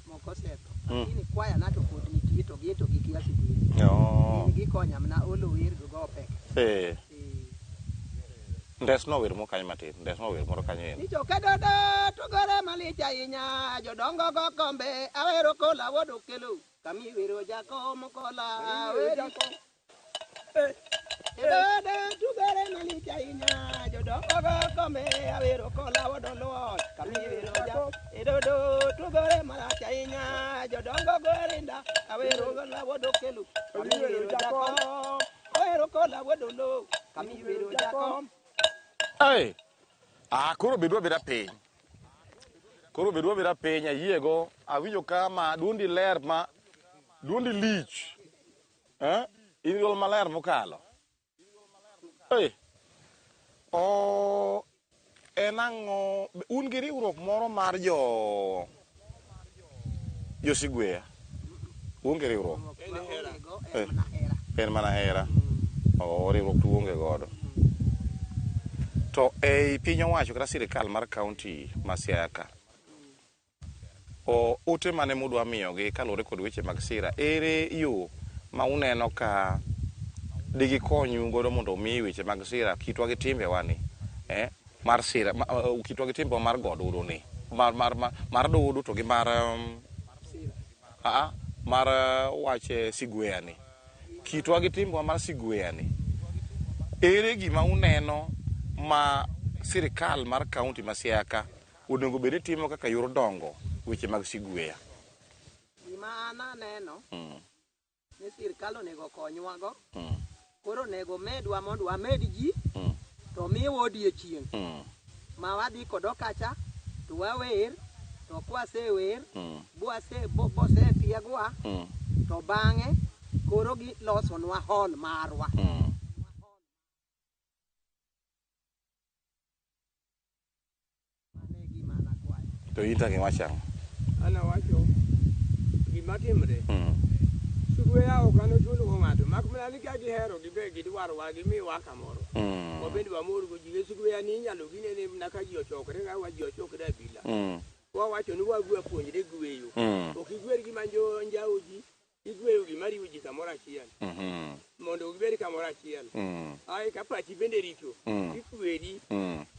moko osetho. Lakini kwaya na to pod nitie to gin to gikia sigweya. Oh. Gin gikonya mana olo wer gi go peke. Eh. Ndes no wer moro kanyo matin, ndes no wer moro kanyo endo. Ichoke dodo to gore malich ahinya jodongo go kombe awero kola wuod okelo kami wero jakom kola awero Dodo tugore malich ahinya jodongo go kombe awero kola wuod oluoch kami wero jakom Dodo tugore marach ahinya jodongo go rinda awero kola wuod okelo kami wero jakom awero kola wuod olo kami wero jakom. Ei. Ah, koro bedwa abeda piny. Koro bedwa abeda piny ayiego. Awinjo ka ma duondi ler ma duondi lich. Eh? In gi dwol maler mokalo. Ei. O en ang'o un gi riwruok moro mar jo Josigweya? Uonge riwruok? En hera. En mana hera. Oh, riwruok to uonge godo. To ei piny owacho kata sirikal mar kaunti ma Siaya ka, o ote mane mudwa miyogi kaluwore kod weche mag sira, ere yo ma uneno ka digikonyu godo mondo omi weche mag sira kitwa gi timbewa ni mar sira ma, kitwa gi timbewa mar go dodo ni mar mar mar, mar dodo to gi mar mar wach sigweya ni kitwa gi timbewa mar sigweya ni ere gima uneno ma sirikal mar kaunti ma Siaya ka onego bed ni timo kaka yor dongo weche mag sigweya? Gima an aneno ni sirikal onego konywago. Koro onego medwa mondo wamed ji to miwa odiechieng' ma wadhi kodo kacha to wawer to kwasewer bwase bosepiegwa to bang'e koro gilosonwa hall marwa. To in to iwacho ang'o? An awacho gima timre. Sigweya ok an ochuno go ng'ato mak mana ni ka gihero gibe gidwarowa gimiwa kamoro. Wabende wamor go ji. Sigweya ni inyalo ginene mana ka ji ochokre ka wa ji ochokre abila. Wawacho ni wagwe puonjre gweyo. Ok igwer gima njawo ji, igweyo gima riwo ji kamoro achiel. Mondo gibed kamoro achiel. Ae ka pachi bende richo, ikweri,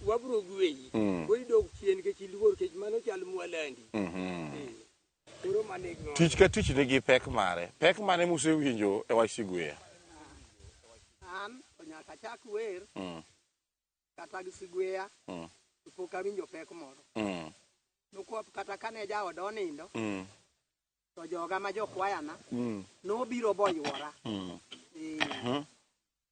wabro gweyi. Koro idok chien nikech iluor nikech mano chal mwalandi. Koro mano e gima Tich ka tich nigi pek mare. Pek mane musewinjo e wach sigweya? An to nyaka chak wer kata gi sigweya to pok awinjo pek moro. Nokwop kata kane jaoda onindo to joga ma jokwayana nobiro boywora.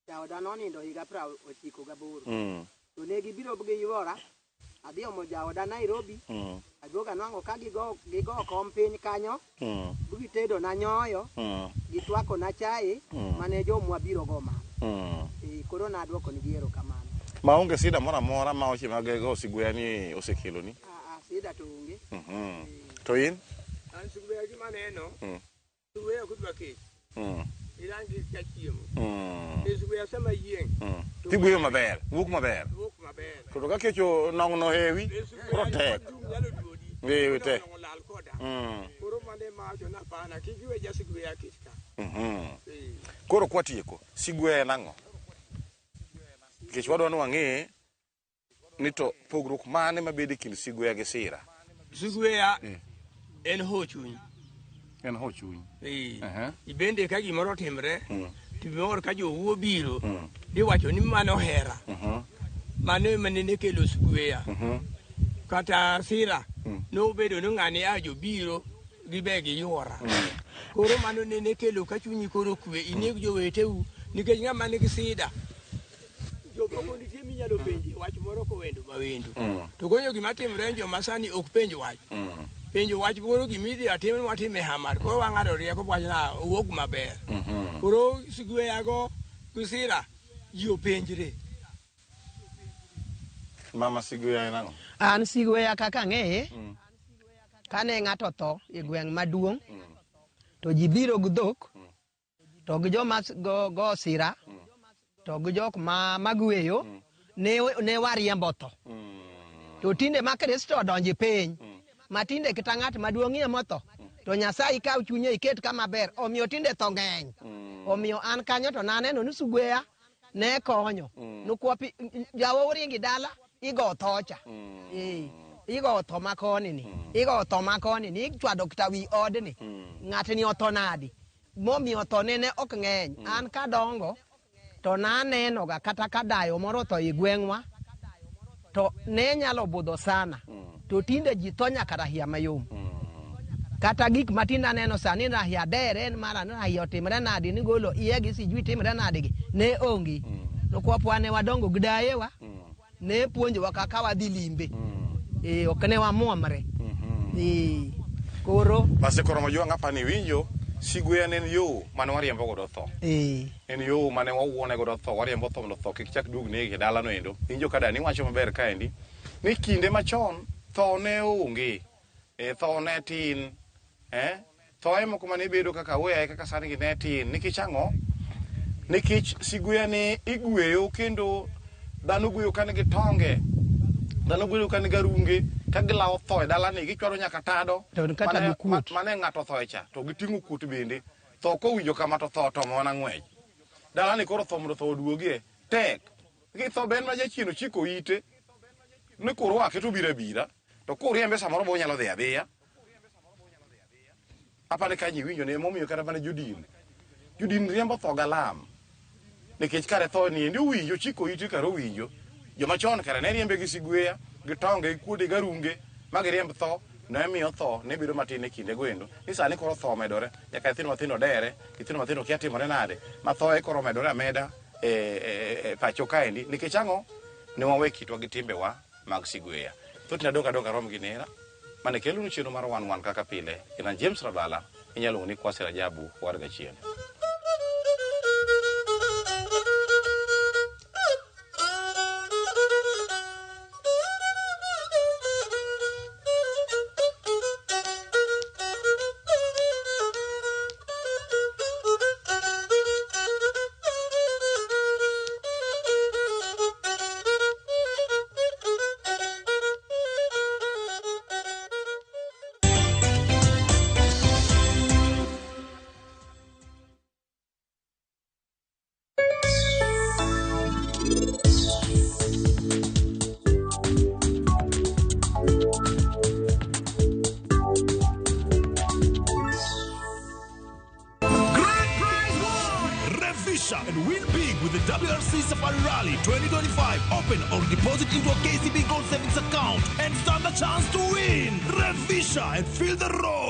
Jaoda nonindo higa 98. To ne gibiro giywora, adhi omo jaoda Nairobi, aduogo anwang'o ka gigo kom piny kanyo, gitedo na nyoyo, gitwako na chae, mane jomwa biro go madho. Koro nadwoko nigi erokamano. Maonge sida moro amora ma weche mag go sigweya ni osekeloni? Sida to onge. To in? An sigweya gima aneno, sigweya ok odwa kech. Irangi ka chiemo. Sigweya sama yieng'. Tigweyo maber, wuok maber. Wuok maber. To ka kech onong'no hewi, koro tek. Eh, tek. Lal koda. Koro mano ema awacho ni hapana, kik iwe ja sigweya kech ka. Koro kwatieko, sigweya en ang'o? Nikech wadwa ni wang'e ni to pogruok mane mabedo e kind sigweya gi sira? Sigweya en ho chuny. En ho chuny. Ibende ka gimoro otimre, to gimoro ka jowuo biro, iwacho ni mano hera. Mano ema nene kelo sigweya. Kata sira, nobedo ni ng'ani a jobiro gibe giyuora. Koro mano nene kelo ka chunyi koro kwe ineg joweteu nikech ng'ama nigi sida. Jomoko nitie minyalo penje wach moro kowendo mawendo. To konyo gima timore en joma sani ok penj wach. Penjo wach koro gimidhi atim watime hamar. Koro wang'ado rieko wach na owuog maber. Koro sigweyago gi sira ji openjre. Mama sigweya en ang'o? An sigweya kaka ang'eye, kane ng'ato otho e gweng' maduong', to ji biro gi dhok, to gi joma go sira, to gi jok ma magweyo, ne wariembo tho. To tinde ma Kristo odonjo e piny, ma tinde kata ng'at maduong'ie motho, to Nyasaye ikaw chunye iket kama ber, omiyo tinde tho ng'eny. Omiyo an kanyo to naneno ni sugweya ne konyo. Nukwopi jawo ringi dala, igo thocha. Igo tho makoni ni. Igo tho makoni ni. Ichwado kata wi odni. Ng'atni otho nadi? Momiyo tho nene ok ng'eny. An kadongo, to nanenoga kata ka dayo moro otho e gweng'wa, to ne nyalo budho sana. To tinde ji tho nyaka rahia mayom. Kata gik matinde aneno sani rahia dere mara ni rahia otimre nadi ni golo iye gi sijui timre nadi gi ne onge. Nokwapwa ne wadongo gi dayewa, ne puonjowa kaka wadhi limbe. Ok ne wamuomre. Koro Basi koro Majwang' apani winjo sigweya ne en yo mane wariembo godo tho. En yo mane wawuone godo tho, wariembo tho mondo tho kik chak duog negi e dalano endo. Winjo ka dani wacho maber kaendi ni kinde machon tho ne onge. Tho ne tin. Thoe moko mane bedo kaka weya kaka sani gi ne tin. Nikech ang'o? Nikech sigweya ne igweyo kendo dhano gweyo ka nigi tonge. Dhano gweyo ka nigi arunge, ka gilawo tho e dalani, gichwado nyaka tado. To kata gi kuot. Mane ng'ato otho e cha, to giting'o kuot bende. Tho kowinjo kama to tho otomo mana ng'wech. Dalani koro tho mondo tho oduogie, tek. Nikech tho be en ma jachien ochiko ite, ni kurwake to obiro abira, to kuriembe samoro be onyalo dhi adhiya. Apani ka ji winjo ni emomiyo kata mana jodin. Jodin riembo tho galam. Nikech kare tho ni endi owinjo, ochiko ite kare owinjo. Joma chon kare ne riembe gi sigweya, gi tonge, gi kuode, gi arunge, ma giriemb tho, ne miyo tho ne bedo matin e kinde go endo. Ni sani koro tho omedore, nyaka nyithindo mathindo dere, nyithindo mathindo kia timore nade, ma thoe koro omedore ameda e pacho kaendi. Nikech ang'o? Ne wawe kitwa gi timbewa mag sigweya. Thothne adong' adonga rom gi nera, mane kelonu chenro mar wan wan kaka pile. Ina James Rabala, inyalo luongo ni Kwasi Rajabu war gachien. And win big with the WRC Safari Rally 2025. Open or deposit into a KCB Gold Savings account and stand a chance to win. Revisha and feel the road.